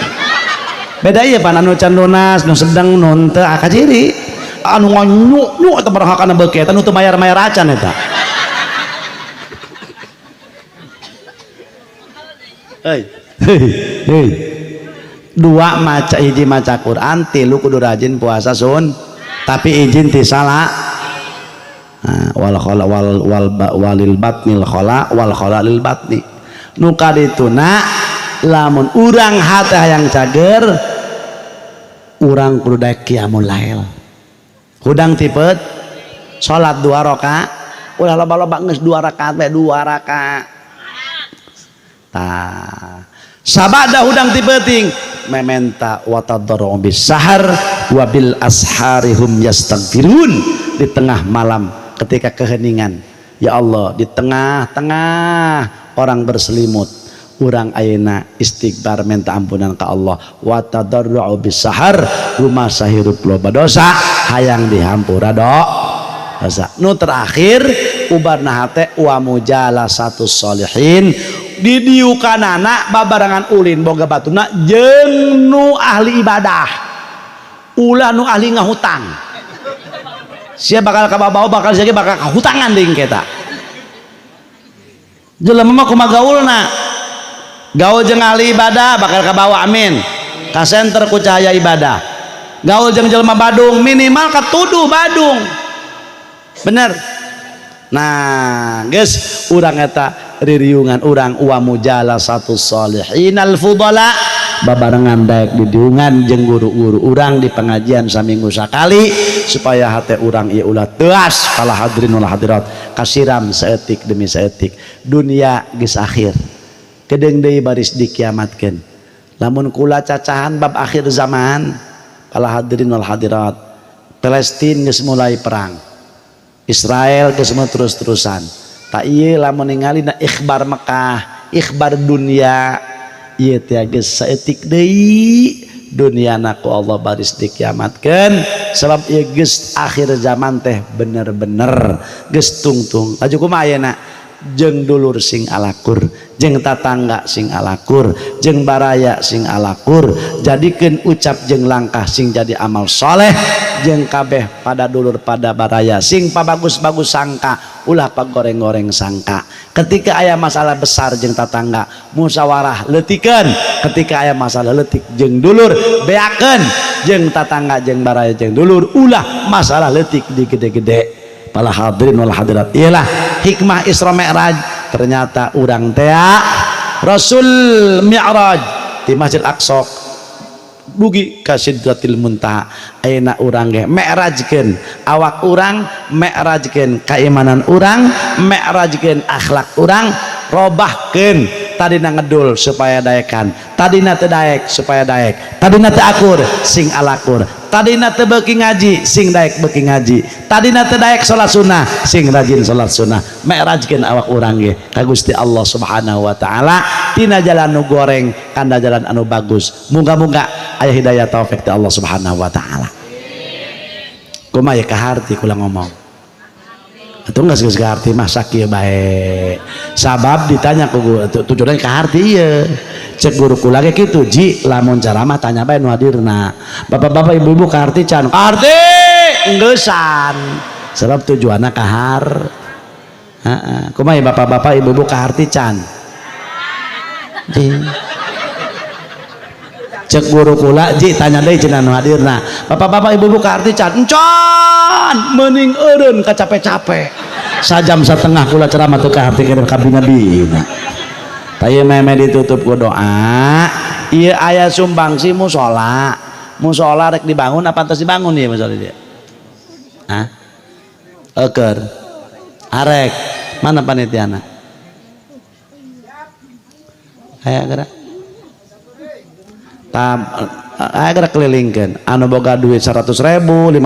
beda iya pan anu can lunas nu sedang nu teu kaciri anu nganyuk nyuk eta barang hakana beuki eta nu teu mayar-mayar acan eta. Hei, hei, hei. Dua maca hiji maca Quran, tilu kudu rajin puasa sun, tapi izin ti salah. Nah, wal khala wal wal walil batnil khala wal khala lil batni. Nu kadituna lamun urang hate hayang cager, urang kudu daek qiyamul lail. Hudang tipet salat 2 rakaat, ulah loba-loba geus 2 rakaat we 2 rakaat. Tah sabada hudang ti peuting mementa wa tadarru bis sahar wa bil asharihum yastaghfirun. Di tengah malam ketika keheningan, ya Allah, di tengah-tengah orang berselimut, urang ayeuna istighfar minta ampunan ka Allah. Wa tadarru bis sahar rumasa hirup loba dosa hayang dihampura dosa. Nu terakhir ubarna hate wa mujalasatus sholihin, didiukanana babarengan ulin boga batuna jeung nu ahli ibadah, ulah nu ahli ngahutang. Sia bakal kababawa bakal sia bakal kahutangan deui kita. Jelema mah kumaha gaulna, gaul jeung ahli ibadah bakal kabawa amin ka senter ku cahaya ibadah. Gaul jeung jelema Badung minimal katuduh Badung, bener. Nah geus urang eta ririungan urang wa mujalasatus sholihinal fudala, babarengan daek didiungan jeung guru-guru urang di pengajian saminggu sakali supaya hate urang ieu ulah teuas. Pala hadirin wal hadirat, kasiram saeutik demi saeutik, dunia geus akhir, kedeung deui baris dikiamatkeun. Lamun kula cacahan bab akhir zaman, pala hadirin wal hadirat, Palestina geus mulai perang, Israel geus mulai terus-terusan. Tak ieu lamun ningali na ikhbar Mekah, ikhbar dunia, Ieu teh geus saeutik deui duniana ku Allah baris dikiamatkeun sebab ieu geus akhir zaman teh bener-bener geus tungtung. Laju kumaha ayeuna? Jeung dulur sing alakur, jeung tatangga sing alakur, jeung baraya sing alakur, jadikeun ucap jeung langkah sing jadi amal soleh, jeung kabeh pada dulur pada baraya sing pabagus-bagus sangka, ulah pagoreng-goreng sangka. Ketika aya masalah besar jeung tatangga musyawarah leutikeun, ketika aya masalah leutik jeung dulur beakeun, jeung tatangga jeung baraya jeung dulur ulah masalah leutik di gede-gede. Para hadirin wal hadirat, iyalah hikmah Isra Mi'raj. Ternyata urang tea Rasul Mi'raj di Masjid Aqsa dugi ka Sidratil Muntaha. Ayeuna urang ge mi'rajkeun awak urang, mi'rajkeun keimanan urang, mi'rajkeun akhlak urang, robahkeun tadina ngedul supaya daekan, tadina teu daek supaya daek, tadina teu akur sing alakur, tadina teu beuki ngaji sing daek beuki ngaji, tadina teu daek salat sunnah sing rajin salat sunnah. Mi'rajkeun awak urang ge ka Gusti Allah Subhanahu wa taala tina jalan nu goreng kana jalan anu bagus. Muga-muga aya hidayah taufik ti Allah Subhanahu wa taala. Kumaha ya kaharti kula ngomong? Atuh geus geus kaharti mah sakieu bae. Sabab ditanya ku guru tujuanna kaharti ieu. Cek guru kula ge kitu, ji lamun ceramah tanya bae nu hadirna. Bapak-bapak ibu-ibu kaharti can? Kaharti engeusan. Sebab tujuanna kahar. Heeh. Kumaha ya bapak-bapak ibu-ibu kaharti can? Ji. Cek guru kula ji tanya deui cenah nu hadirna. Bapak-bapak ibu-ibu kaharti can? Encan, meuning eureun kacape-cape. Sajam setengah kula ceramah teu kaharti kana kabina-bina. Tah ieu meme ditutup ku doa. Ieu aya sumbangsi musola. Musola rek dibangun apa entos dibangun ieu musola dia? Hah? Eker. Arek. Mana panitiana? Aya gerak. Tam aya gerak kelilingkeun. Anu boga duit 100.000, 50.000,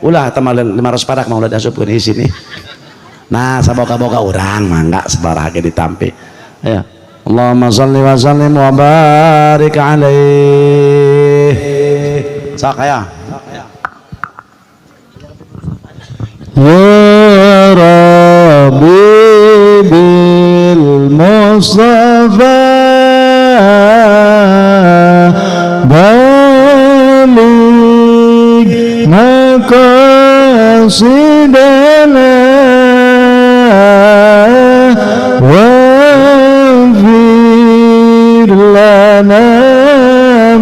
ulah tambah 500 perak mah ulah diasupkeun isi nih. Nah, saboga-boga urang mangga sabaraha ge ditampi. Ayo. Allahumma shalli wa sallim wa barik alaihi. Sok aya.
Ya Rabbi bil Mustafa baligh maqasidana waghfir lana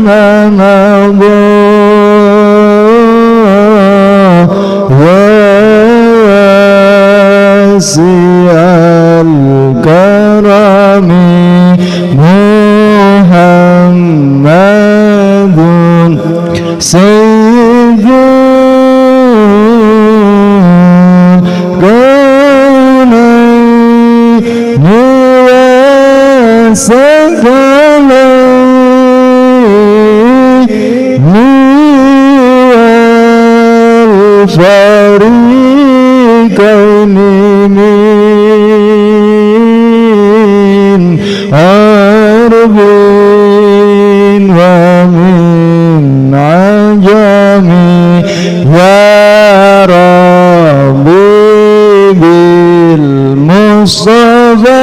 ma madha wasi'al karami Muhammadun sayyidul kaunaini wasaqalaini wal fariqaini min arbin wa min ajami. Ya Rabbi bil Mustafa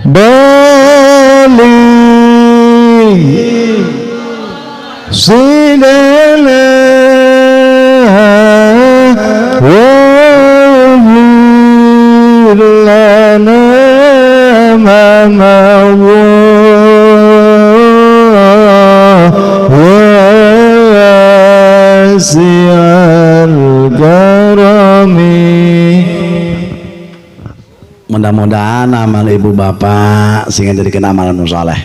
baligh sidana waghfir lana ma madha wasi'al karami.
Mudah-mudahan amal ibu bapak sehingga jadikan amalan nu saleh.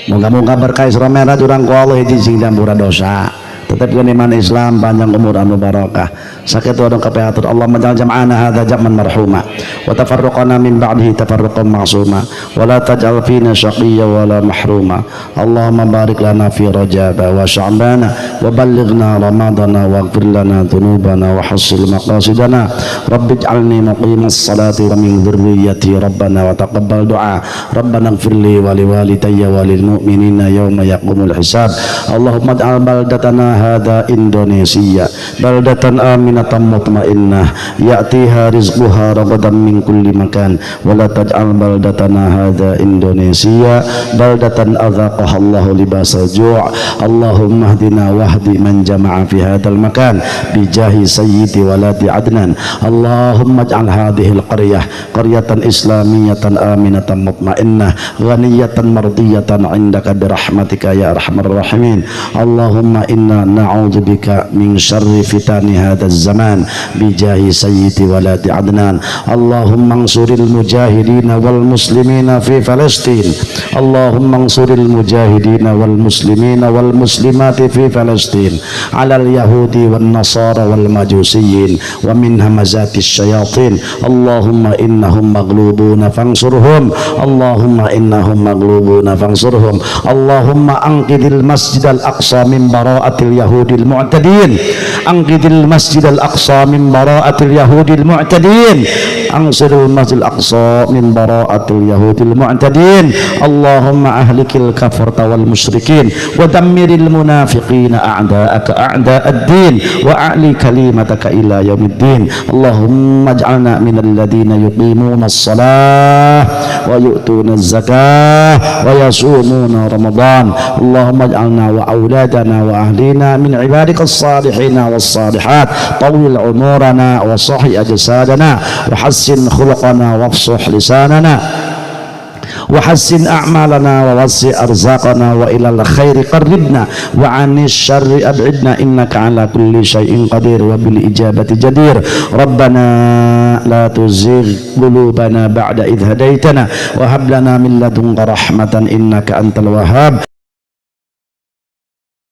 Moga-moga berkah Isra Mi'raj urang ku Allah hiji sing jampura dosa. Tetep iman Islam, panjang umur anu barokah. Sakitu anu kapihatur. Allahumma ij'al jam'ana hadza jam'an marhuma wa tafarruqana min ba'dihi tafarruqan ma'suma wa la taj'al fina syaqiyya wa la mahruma. Allahumma barik lana fi Rajab wa Sya'bana wa ballighna Ramadana waghfir lana dzunubana wa hassil maqasidana. Rabbi ij'alni muqimas salati wa min dzurriyyati rabbana wa taqabbal du'a. Rabbana ighfir li wa liwalidayya wa lil mu'minina yawma yaqumul hisab. Allahumma ij'al baldatana hadza Indonesia baldatan aminatan mutmainnah ya'tiha rizquha ragadan min kulli makan wa la taj'al baldatana hadza Indonesia baldatan adzaqaha Allahu libasal ju'. Allahumma hdina wahdi man jama'a fi hadzal makan bijahi sayyidi waladi Adnan. Allahumma ij'al hadhil qaryah qaryatan islamiyatan aminatan mutmainnah ghaniyatan mardiyatan 'indaka birahmatika ya arhamar rahimin. Allahumma inna na'udzubika min syarri fitani hadzal zaman bijahi sayyidi waladi Adnan. Allahumma ansuril mujahidin wal muslimina fi Palestin. Allahumma ansuril mujahidin wal muslimina wal muslimati fi Palestin alal yahudi wan nasara wal majusiyin wa min hamazatis syayatin. Allahumma innahum maghlubuna fansurhum. Allahumma innahum maghlubuna fansurhum. Allahumma anqidil masjidal aqsa min bara'atil yahudil mu'tadin. Anqidil masjidal aqsa min bara'atil yahudil mu'tadin. Ansirul masjidil aqsa min bara'atil yahudil mu'tadin. Allahumma ahlikil kafarta wal musyrikin wa dammiril munafiqina a'da'aka a'da'ad din wa a'li kalimataka ila yaumiddin. Allahumma ij'alna minal ladina yuqimuna as-salah wa yu'tuna az-zakah wa yasumuna ramadan. Allahumma ij'alna wa auladana wa ahlina min ibadikas salihina was salihat. Tawil umurana wa sahih ajsadana wa hassin khuluqana wafsuh lisanana wa hassin a'malana wa wasi' arzaqana wa ilal khairi qarribna wa 'anis syarri ab'idna innaka 'ala kulli syai'in qadir wa bil ijabati jadir. Rabbana la tuzigh qulubana ba'da idh hadaitana wa hab lana min ladunka rahmatan innaka antal wahhab.